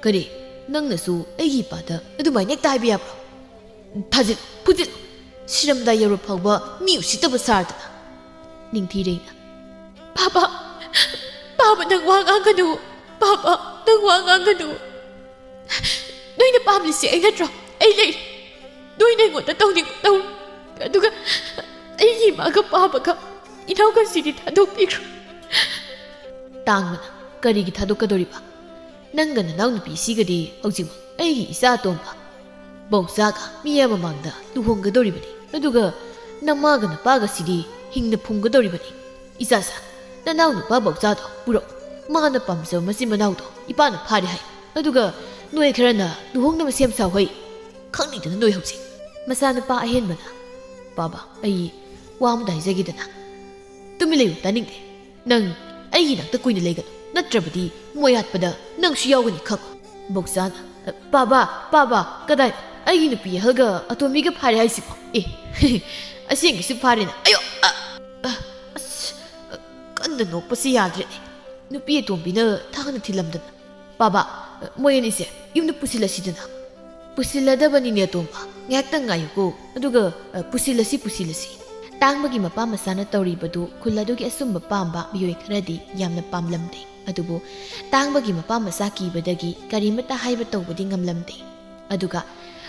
"ꯀꯔꯤ? ꯅꯪꯅꯁꯨ ꯑꯩꯒꯤ ꯏꯄꯥꯗ ꯑꯗꯨꯃꯥꯏꯅ ꯍꯦꯛꯇ ꯍꯥꯏꯕ ꯌꯥꯕ꯭ꯔꯣ? ꯊꯥꯖꯤꯜꯂꯨ, ꯐꯨꯖꯤꯜꯂꯨ, ꯁꯤꯔꯝꯗꯥꯏ ꯌꯧꯔ ꯐꯥꯎꯕ ꯃꯤ ꯎꯁꯤꯠꯇꯕ ꯁꯥꯔꯗꯅ!" ꯅꯤꯡꯊꯤꯔꯩꯅ, "ꯄꯥꯕ, ꯄꯥꯕ, ꯅꯪ ꯋꯥ ꯉꯥꯡꯒꯅꯨ꯫ ꯄꯥꯕ, ꯅꯪ ꯋꯥ ꯉꯥꯡꯒꯅꯨ꯫ ꯅꯣꯏꯅ ꯄꯥꯝꯂꯤꯁꯦ ꯑꯩ ꯅꯠꯇ꯭ꯔꯣ? ꯑꯩ ꯂꯩ꯫ ꯅꯣꯏꯅ ꯑꯩꯉꯣꯟꯗ ꯇꯧꯅꯤꯡꯕ ꯇꯧꯔꯣ꯫ ꯑꯗꯨꯒ ꯑꯩꯒꯤ ꯏꯃꯥꯒ ꯄꯥꯕꯒ ꯏꯅꯥꯎꯒꯁꯤꯗꯤ ꯊꯥꯗꯣꯛꯄꯤꯈ꯭ꯔꯣ꯫" ꯇꯥꯡꯕꯅ, "ꯀꯔꯤꯒꯤ ꯊꯥꯗꯣꯛꯀꯗꯧꯔꯤꯕ? ꯅꯪꯒ ꯅꯅꯥꯎ ꯅꯨꯄꯤꯁꯤꯒꯗꯤ ꯍꯧꯖꯤꯛꯃꯛ ꯑꯩꯒꯤ ꯏꯆꯥ ꯑꯇꯣꯝꯕ ꯕꯧꯆꯥꯒ ꯃꯤꯌꯥꯝ ꯃꯃꯥꯡꯗ ꯂꯨꯍꯣꯡꯒꯗꯧꯔꯤꯕꯅꯤ꯫ ꯑꯗꯨꯒ ꯅꯃꯥꯒ ꯅꯄꯥꯒꯁꯤꯗꯤ ꯍꯤꯡꯅ ꯐꯨꯝꯒꯗꯧꯔꯤꯕꯅꯤ꯫ ꯏꯆꯥꯁꯥ, ꯅꯅꯥꯎ ꯅꯨꯄꯥ ꯕꯧꯆꯥꯗꯣ ꯄꯨꯔꯛꯎ꯫ ꯃꯥꯅ ꯄꯥꯝꯖꯕ ꯃꯆꯤꯟ ꯃꯅꯥꯎꯗꯣ ꯏꯄꯥꯅ ꯐꯥꯔꯦ ꯍꯥꯏ꯫ ꯑꯗꯨꯒ ꯅꯣꯏ ꯈꯔꯅ ꯂꯨꯍꯣꯡꯅꯕ ꯁꯦꯝ ꯁꯥꯎ ꯍꯥꯏ꯫ ꯈꯪꯅꯤꯗꯅ ꯅꯣꯏ ꯍꯧꯖꯤꯛ꯫" ꯃꯆꯥꯅꯨꯄꯥ ꯑꯍꯦꯟꯕꯅ, "ꯄꯥꯕ, ꯑꯩ ꯋꯥ ꯑꯃꯗ ꯍꯥꯏꯖꯒꯦꯗꯅ꯫" "ꯇꯨꯃꯤꯟ ꯂꯩꯌꯨ, ꯇꯥꯅꯤꯡꯗꯦ꯫ ꯅꯪ ꯑꯩꯒꯤ ꯅꯥꯛꯇ ꯀꯨꯏꯅ ꯂꯩꯒꯅꯨ, ꯅꯠꯇ꯭ꯔꯕꯗꯤ ꯃꯣꯏ ꯌꯥꯠꯄꯗ ꯅꯪꯁꯨ ꯌꯥꯎꯒꯅꯤ ꯈꯪꯉꯨ꯫" ꯕꯧꯆꯥꯅ, "ꯄꯥꯕ, ꯄꯥꯕ, ꯀꯗꯥꯏ? ꯑꯩꯒꯤ ꯅꯨꯄꯤ ꯑꯍꯜꯒ ꯑꯇꯣꯝꯕꯤꯒ ꯐꯥꯔꯦ ꯍꯥꯏꯁꯤꯕꯣ? ꯑꯦ, ꯑꯁꯦꯡꯒꯤꯁꯨ ꯐꯥꯔꯦꯅ꯫ ꯑꯌꯣ! ꯑ, ꯑ, ꯑꯁ, ꯀꯟꯅ ꯅꯣꯛꯄꯁꯤ ꯌꯥꯗ꯭ꯔꯦꯅꯦ꯫ ꯅꯨꯄꯤ ꯑꯇꯣꯝꯕꯤꯅ ꯊꯥꯡꯅ ꯊꯤꯜꯂꯝꯗꯅ꯫ ꯄꯥꯕ, ꯃꯣꯏ ꯑꯅꯤꯁꯦ ꯌꯨꯝꯗ ꯄꯨꯁꯤꯜꯂꯁꯤꯗꯅ꯫" "ꯄꯨꯁꯤꯜꯂꯗꯕꯅꯤꯅꯦ ꯑꯇꯣꯝꯕ, ꯉꯥꯏꯍꯥꯛꯇꯪ ꯉꯥꯏꯌꯨꯀꯣ꯫ ꯑꯗꯨꯒ, ꯑ, ꯄꯨꯁꯤꯜꯂꯁꯤ, ꯄꯨꯁꯤꯜꯂꯁꯤ꯫" ꯇꯥꯡꯕꯒꯤ ꯃꯄꯥ ꯃꯆꯥꯅ ꯇꯧꯔꯤꯕꯗꯨ ꯈꯨꯜ ꯑꯗꯨꯒꯤ ꯑꯆꯨꯝꯕ ꯄꯥꯝꯕ ꯃꯤꯑꯣꯏ ꯈꯔꯗꯤ ꯌꯥꯝꯅ ꯄꯥꯝꯂꯝꯗꯦ꯫ ꯑꯗꯨꯕꯨ ꯇꯥꯡꯕꯒꯤ ꯃꯄꯥ ꯃꯆꯥ ꯀꯤꯕꯗꯒꯤ ꯀꯔꯤꯃꯠꯇ ꯍꯥꯏꯕ ꯇꯧꯕꯗꯤ ꯉꯝꯂꯝꯗꯦ꯫ ꯑꯗꯨꯒ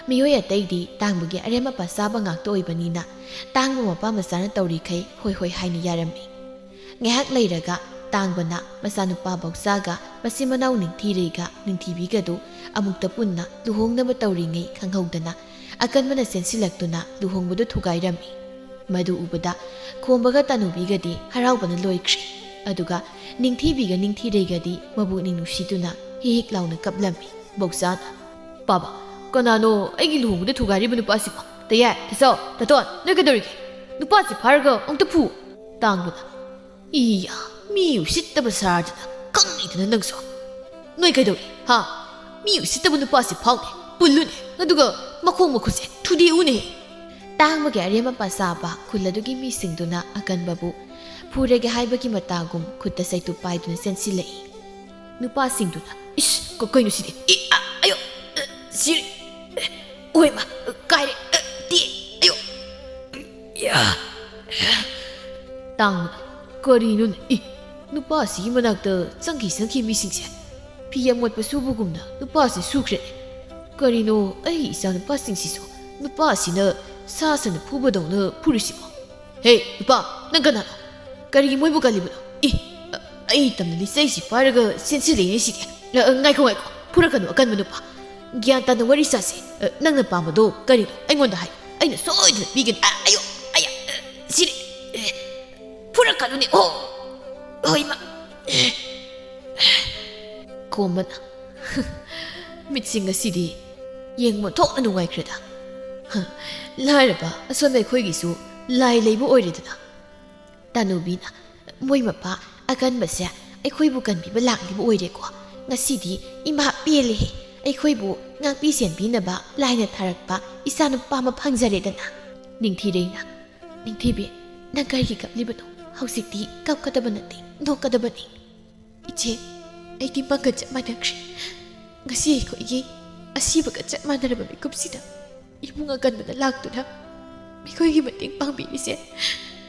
ꯃꯤꯑꯣꯏ ꯑꯇꯩꯗꯤ ꯇꯥꯡꯕꯒꯤ ꯑꯔꯦꯝ ꯑꯄꯥ ꯆꯥꯕ ꯉꯥꯛꯇ ꯑꯣꯏꯕꯅꯤꯅ, ꯇꯥꯡꯕ ꯃꯄꯥ ꯃꯆꯥꯅ ꯇꯧꯔꯤꯈꯩ ꯍꯣꯏ ꯍꯣꯏ ꯍꯥꯏꯅ ꯌꯥꯔꯝꯃꯤ꯫ ꯉꯥꯏꯍꯥꯛ ꯂꯩꯔꯒ ꯇꯥꯡꯕꯅ ꯃꯆꯥꯅꯨꯄꯥ ꯕꯧꯆꯥꯒ ꯃꯆꯤꯟ ꯃꯅꯥꯎ ꯅꯤꯡꯊꯤꯔꯩꯒ ꯅꯤꯡꯊꯤꯕꯤꯒꯗꯨ ꯑꯃꯨꯛꯇ ꯄꯨꯟꯅ ꯂꯨꯍꯣꯡꯅꯕ ꯇꯧꯔꯤꯉꯩ ꯈꯪꯍꯧꯗꯅ ꯑꯀꯟꯕꯅ ꯆꯦꯟꯁꯤꯜꯂꯛꯇꯨꯅ ꯂꯨꯍꯣꯡꯕꯗꯨ ꯊꯨꯒꯥꯏꯔꯝꯃꯤ꯫ ꯃꯗꯨ ꯎꯕꯗ ꯈꯣꯝꯕꯒ ꯇꯥꯅꯨꯕꯤꯒꯗꯤ ꯍꯔꯥꯎꯕꯅ ꯂꯣꯏꯈ꯭ꯔꯦ꯫ ꯑꯗꯨꯒ ꯅꯤꯡꯊꯤꯕꯤꯒ ꯅꯤꯡꯊꯤꯔꯩꯒꯗꯤ ꯃꯕꯨꯛꯅꯤꯡ ꯅꯨꯡꯁꯤꯗꯨꯅ ꯍꯤꯛ ꯍꯤꯛ ꯂꯥꯎꯅ ꯀꯞꯂꯝꯃꯤ꯫ ꯕꯧꯆꯥꯅ, "ꯄꯥꯕ, ꯀꯅꯥꯅꯣ ꯑꯩꯒꯤ ꯂꯨꯍꯣꯡꯕꯗ ꯊꯨꯒꯥꯏꯔꯤꯕ ꯅꯨꯄꯥꯁꯤꯕꯣ? ꯇꯌꯥꯏ, ꯇꯥꯆꯧ, ꯇꯥꯇꯣꯟ, ꯅꯣꯏ ꯀꯩꯗꯧꯔꯤꯒꯦ? ꯅꯨꯄꯥꯁꯤ ꯐꯥꯔꯒ ꯑꯃꯨꯛꯇ ꯐꯨ!" ꯇꯥꯡꯕꯅ, "ꯏꯌꯥ, ꯃꯤ ꯎꯁꯤꯠꯇꯕ ꯁꯥꯔꯗꯅ ꯈꯪꯉꯤꯗꯅ ꯅꯪꯁꯨ꯫ ꯅꯣꯏ ꯀꯩꯗꯧꯔꯤ, ꯍꯥ? ꯃꯤ ꯎꯁꯤꯠꯇꯕ ꯅꯨꯄꯥꯁꯤ ꯐꯥꯎꯅꯦ, ꯄꯨꯜꯂꯨꯅꯦ, ꯑꯗꯨꯒ ꯃꯈꯣꯡ ꯃꯈꯨꯠꯁꯦ ꯊꯨꯗꯦꯛꯎꯅꯦ!" ꯇꯥꯡꯕꯒꯤ ꯑꯔꯦꯝ ꯑꯄꯥ ꯆꯥꯕ ꯈꯨꯜ ꯑꯗꯨꯒꯤ ꯃꯤꯁꯤꯡꯗꯨꯅ ꯑꯀꯟꯕꯕꯨ ꯐꯨꯔꯒꯦ ꯍꯥꯏꯕꯒꯤ ꯃꯇꯥꯒꯨꯝ ꯈꯨꯠꯇ ꯆꯩꯇꯨꯞ ꯄꯥꯏꯗꯨꯅ ꯆꯦꯟꯁꯤꯜꯂꯛꯏ꯫ ꯅꯨꯄꯥꯁꯤꯡꯗꯨꯅ, "ꯏꯁ, ꯀ-, ꯀꯩꯅꯣ ꯁꯤꯗꯤ? ꯏ, ꯑ, ꯑꯌꯣ! ꯑ, ꯁꯤꯔꯦ! ꯑ, ꯑꯣꯏꯃ! ꯑ, ꯀꯥꯏꯔꯦ! ꯑ, ꯇꯦ! ꯑꯌꯣ!" ꯌꯥ! ꯇꯥꯡꯕꯅ, "ꯀꯔꯤꯅꯣꯅꯦ? ꯏ, ꯅꯨꯄꯥꯁꯤꯒꯤ ꯃꯅꯥꯛꯇ ꯆꯪꯈꯤ ꯆꯪꯈꯤ ꯃꯤꯁꯤꯡꯁꯦ꯫ ꯐꯤ ꯑꯃꯣꯠꯄ ꯁꯨꯕꯒꯨꯝꯅ ꯅꯨꯄꯥꯁꯦ ꯁꯨꯈ꯭ꯔꯦꯅꯦ꯫ ꯀꯔꯤꯅꯣ ꯑꯩꯒꯤ ꯏꯆꯥ ꯅꯨꯄꯥꯁꯤꯡꯁꯤꯁꯨ ꯅꯨꯄꯥꯁꯤꯅ ꯁꯥ ꯁꯟꯅ ꯐꯨꯕꯗꯧꯅ ꯐꯨꯔꯤꯁꯤꯕꯣ? ꯍꯦ, ꯅꯨꯄꯥ, ꯅꯪ ꯀꯅꯥꯅꯣ? ꯀꯔꯤꯒꯤ ꯃꯣꯏꯕꯨ ꯀꯜꯂꯤꯕꯅꯣ? ꯏ, ꯑ, ꯑꯩ ꯇꯝꯅ ꯂꯤꯆꯩꯁꯤ ꯄꯥꯏꯔꯒ ꯆꯦꯟꯁꯤꯜꯂꯛꯏꯅꯦ ꯁꯤꯗꯤ꯫ ꯑ, ꯑ, ꯉꯥꯏꯈꯣ, ꯉꯥꯏꯈꯣ, ꯐꯨꯔꯛꯀꯅꯨ ꯑꯀꯟꯕ ꯅꯨꯄꯥ꯫ ꯒ꯭ꯌꯥꯟ ꯇꯥꯅ ꯋꯥꯔꯤ ꯁꯥꯁꯦ꯫ ꯑ, ꯅꯪꯅ ꯄꯥꯝꯕꯗꯣ ꯀꯔꯤꯅꯣ? ꯑꯩꯉꯣꯟꯗ ꯍꯥꯏꯌꯨ, ꯑꯩꯅ ꯁꯣꯏꯗꯅ ꯄꯤꯒꯅꯤ꯫ ꯑ, ꯑꯌꯣ! ꯑꯌꯥ! ꯑ, ꯁꯤꯔꯦ! ꯑ, ꯐꯨꯔꯛꯀꯅꯨꯅꯦ! ꯑꯣ! ꯍꯣꯏ, ꯏꯃꯥ! ꯈꯣꯝꯕꯅ, "ꯃꯤꯠꯁꯤꯡ ꯑꯁꯤꯗꯤ ꯌꯦꯡꯕ ꯊꯣꯛꯅ ꯅꯨꯡꯉꯥꯏꯈ꯭ꯔꯦꯗ꯫ ꯍ, ꯂꯥꯏꯔꯕ ꯑꯁꯣꯟꯕ ꯑꯩꯈꯣꯏꯒꯤꯁꯨ ꯂꯥꯏ ꯂꯩꯕ ꯑꯣꯏꯔꯦꯗꯅ꯫" ꯇꯥꯅꯨꯕꯤꯅ, "ꯃꯣꯏ ꯃꯄꯥ ꯑꯀꯟꯕꯁꯦ ꯑꯩꯈꯣꯏꯕꯨ ꯀꯟꯕꯤꯕ ꯂꯥꯛꯂꯤꯕ ꯑꯣꯏꯔꯦꯀꯣ꯫ ꯉꯁꯤꯗꯤ ꯏꯃꯥ ꯄꯦꯜꯂꯦꯍꯦ꯫ ꯑꯩꯈꯣꯏꯕꯨ ꯉꯥꯛꯄꯤ ꯁꯦꯟꯕꯤꯅꯕ ꯂꯥꯏꯅ ꯊꯥꯔꯛꯄ ꯏꯆꯥꯅꯨꯄꯥ ꯑꯃ ꯐꯪꯖꯔꯦꯗꯅ꯫" ꯅꯤꯡꯊꯤꯔꯩꯅ, "ꯅꯤꯡꯊꯤꯕꯤ, ꯅꯪ ꯀꯔꯤꯒꯤ ꯀꯞꯂꯤꯕꯅꯣ? ꯍꯧꯖꯤꯛꯇꯤ ꯀꯞꯀꯗꯕ ꯅꯠꯇꯦ, ꯅꯣꯛꯀꯗꯕꯅꯤ꯫" "ꯏꯆꯦ, ꯑꯩꯗꯤ ꯃꯪꯒ ꯆꯞ ꯃꯥꯟꯅꯈ꯭ꯔꯦ꯫ ꯉꯁꯤ ꯑꯩꯈꯣꯏꯒꯤ ꯑꯁꯤꯕꯒ ꯆꯞ ꯃꯥꯟꯅꯔꯕ ꯃꯤꯀꯨꯞꯁꯤꯗ ꯏꯕꯨꯡ ꯑꯀꯟꯕꯅ ꯂꯥꯛꯇꯨꯅ ꯑꯩꯈꯣꯏꯒꯤ ꯃꯇꯦꯡ ꯄꯥꯡꯕꯤꯔꯤꯁꯦ,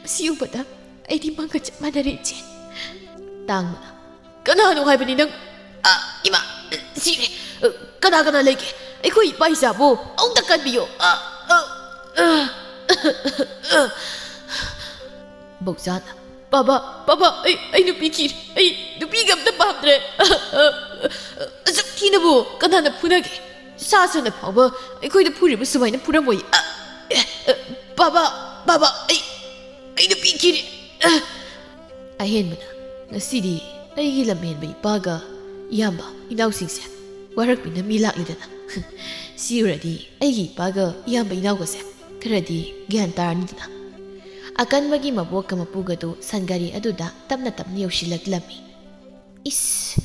ꯃꯁꯤ ꯎꯕꯗ ꯑꯩꯗꯤ ꯃꯪꯒ ꯆꯞ ꯃꯥꯟꯅꯔꯦ, ꯏꯆꯦ꯫" ꯇꯥꯡꯕꯅ, "ꯀꯅꯥꯅꯣ ꯍꯥꯏꯕꯅꯤ ꯅꯪ? ꯑ, ꯏꯃꯥ, ꯁꯤꯔꯦ꯫ ꯑ, ꯀꯅꯥ ꯀꯅꯥ ꯂꯩꯒꯦ? ꯑꯩꯈꯣꯏ ꯏꯄꯥ ꯏꯆꯥꯕꯨ ꯑꯃꯨꯛꯇ ꯀꯟꯕꯤꯌꯣ꯫ ꯑ, ꯑ, ꯑ, ꯑ, ꯑ꯫ ꯕꯣꯛꯆꯥꯅ, "ꯕꯥꯕꯥ, ꯕꯥꯕꯥ, ꯑꯩ, ꯑꯩ ꯅꯨꯄꯤ ꯊꯤꯔꯦ꯫ ꯑꯩ ꯅꯨꯄꯤꯒ ꯑꯝꯇ ꯄꯥꯝꯗ꯭ꯔꯦ꯫ ꯑ, ꯑ, ꯑ, ꯑꯁꯨꯛ ꯊꯤꯅꯕꯨ ꯀꯅꯥꯅ ꯐꯨꯅꯒꯦ? ꯁꯥ ꯁꯟꯅ ꯐꯥꯎꯕ ꯑꯩꯈꯣꯏꯗ ꯐꯨꯔꯤꯕ ꯁꯨꯃꯥꯏꯅ ꯐꯨꯔꯝꯃꯣꯏ꯫ ꯑ, ꯑ, ꯑ, ꯕꯥꯕꯥ, ꯕꯥꯕꯥ, ꯑꯩ, ꯑꯩ ꯅꯨꯄꯤ ꯊꯤꯔꯦ꯫ ꯑ꯫" ꯑꯍꯦꯟꯕꯅ, ꯉꯁꯤꯗꯤ ꯑꯩꯒꯤ ꯂꯝꯍꯦꯟꯕ ꯏꯄꯥꯒ ꯏꯌꯥꯝꯕ ꯏꯅꯥꯎꯁꯤꯡꯁꯦ ꯋꯥꯔꯛꯄꯤꯅ ꯃꯤ ꯂꯥꯛꯂꯤꯗꯅ꯫ ꯁꯤ ꯎꯔꯗꯤ ꯑꯩꯒꯤ ꯏꯄꯥꯒ ꯏꯌꯥꯝꯕ ꯏꯅꯥꯎꯒꯁꯦ ꯈꯔꯗꯤ ꯒ꯭ꯌꯥꯟ ꯇꯥꯔꯅꯤꯗꯅ꯫ ꯑꯀꯟꯕꯒꯤ ꯃꯕꯣꯛꯀ ꯃꯄꯨꯒꯗꯨ ꯁꯟꯒꯥꯔꯤ ꯑꯗꯨꯗ ꯇꯞꯅ ꯇꯞꯅ ꯌꯧꯁꯤꯜꯂꯛꯂꯝꯃꯤ꯫ "ꯏꯁ,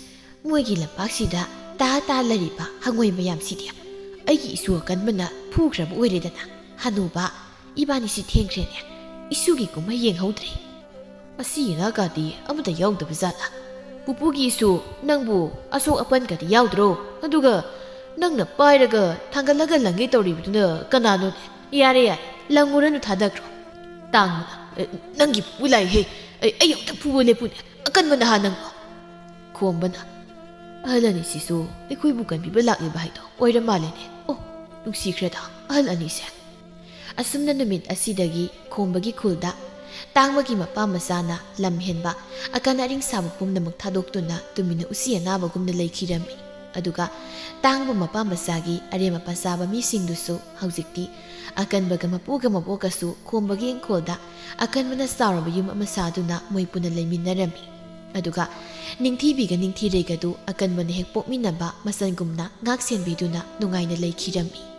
ꯃꯣꯏꯒꯤ ꯂꯝꯄꯥꯛꯁꯤꯗ ꯇꯥ ꯇꯥ ꯂꯩꯔꯤꯕ ꯍꯉꯣꯏ ꯃꯌꯥꯝꯁꯤꯗꯤ ꯑꯩꯒꯤ ꯏꯁꯨ ꯑꯀꯟꯕꯅ ꯐꯨꯈ꯭ꯔꯕ ꯑꯣꯏꯔꯦꯗꯅ꯫ ꯍꯅꯨꯕ, ꯏꯕꯥꯅꯤꯁꯤ ꯊꯦꯡꯈ꯭ꯔꯦꯅꯦ꯫ ꯏꯁꯨꯒꯤ ꯀꯨꯝꯍꯩ ꯌꯦꯡꯍꯧꯗ꯭ꯔꯦ꯫ ꯑꯁꯤ ꯑꯅꯥꯒꯗꯤ ꯑꯃꯠꯇ ꯌꯥꯎꯗꯕ ꯖꯥꯠꯂꯥ? ꯄꯨꯄꯨꯒꯤ ꯏꯁꯨ, ꯅꯪꯕꯨ ꯑꯁꯣꯛ ꯑꯄꯟꯒꯗꯤ ꯌꯥꯎꯗ꯭ꯔꯣ? ꯑꯗꯨꯒ ꯅꯪꯅ ꯄꯥꯏꯔꯒ ꯊꯥꯡꯒꯠꯂꯒ ꯂꯪꯒꯦ ꯇꯧꯔꯤꯕꯗꯨꯅ ꯀꯅꯥꯅꯣꯅꯦ? ꯌꯥꯔꯦ, ꯌꯥꯔꯦ, ꯂꯪꯉꯨꯔꯅꯨ, ꯊꯥꯗꯈ꯭ꯔꯣ꯫" ꯇꯥꯡꯕꯅ, "ꯑꯦ, ꯅꯪꯒꯤ ꯄꯨꯄꯨ ꯂꯥꯛꯏꯍꯦ꯫ ꯑꯩ, ꯑꯩ ꯑꯃꯨꯛꯇ ꯐꯨꯕ ꯂꯦꯞꯄꯨꯅꯦ, ꯑꯀꯟꯕ ꯅꯍꯥ ꯅꯪꯕꯣ꯫" ꯈꯣꯝꯕꯅ, "ꯑꯍꯜ ꯑꯅꯤꯁꯤꯁꯨ ꯑꯩꯈꯣꯏꯕꯨ ꯀꯟꯕꯤꯕ ꯂꯥꯛꯂꯤꯕ ꯍꯥꯏꯗꯣ ꯑꯣꯏꯔ ꯃꯥꯜꯂꯦꯅꯦ꯫ ꯑꯣ, ꯅꯨꯡꯁꯤꯈ꯭ꯔꯦꯗ ꯑꯍꯜ ꯑꯅꯤꯁꯦ꯫" ꯑꯁꯨꯝꯅ ꯅꯨꯃꯤꯠ ꯑꯁꯤꯗꯒꯤ ꯈꯣꯝꯕꯒꯤ ꯈꯨꯜꯗ ꯇꯥꯡꯕꯒꯤ ꯃꯄꯥ ꯃꯆꯥꯅ ꯂꯝ ꯍꯦꯟꯕ ꯑꯀꯟ ꯑꯔꯤꯡ ꯁꯥꯕ ꯄꯨꯝꯅꯃꯛ ꯊꯥꯗꯣꯛꯇꯨꯅ ꯇꯨꯃꯤꯟꯅ ꯎꯆꯤ ꯑꯅꯥꯕꯒꯨꯝꯅ ꯂꯩꯈꯤꯔꯝꯃꯤ꯫ ꯑꯗꯨꯒ ꯇꯥꯡꯕ ꯃꯄꯥ ꯃꯆꯥꯒꯤ ꯑꯔꯦꯝ ꯑꯄꯥ ꯆꯥꯕ ꯃꯤꯁꯤꯡꯗꯨꯁꯨ ꯍꯧꯖꯤꯛꯇꯤ ꯑꯀꯟꯕꯒ ꯃꯄꯨꯒ ꯃꯕꯣꯛꯀꯁꯨ ꯈꯣꯝꯕꯒꯤ ꯏꯪꯈꯣꯜꯗ ꯑꯀꯟꯕꯅ ꯆꯥꯎꯔꯕ ꯌꯨꯝ ꯑꯃ ꯁꯥꯗꯨꯅ ꯃꯣꯏ ꯄꯨꯟꯅ ꯂꯩꯃꯤꯟꯅꯔꯝꯃꯤ꯫ ꯑꯗꯨꯒ ꯅꯤꯡꯊꯤꯕꯤꯒ ꯅꯤꯡꯊꯤꯔꯩꯒꯗꯨ ꯑꯀꯟꯕꯅ ꯍꯦꯛ ꯄꯣꯛꯃꯤꯟꯅꯕ ꯃꯆꯟꯒꯨꯝꯅ ꯉꯥꯛ ꯁꯦꯟꯕꯤꯗꯨꯅ ꯅꯨꯡꯉꯥꯏꯅ ꯂꯩꯈꯤꯔꯝꯃꯤ꯫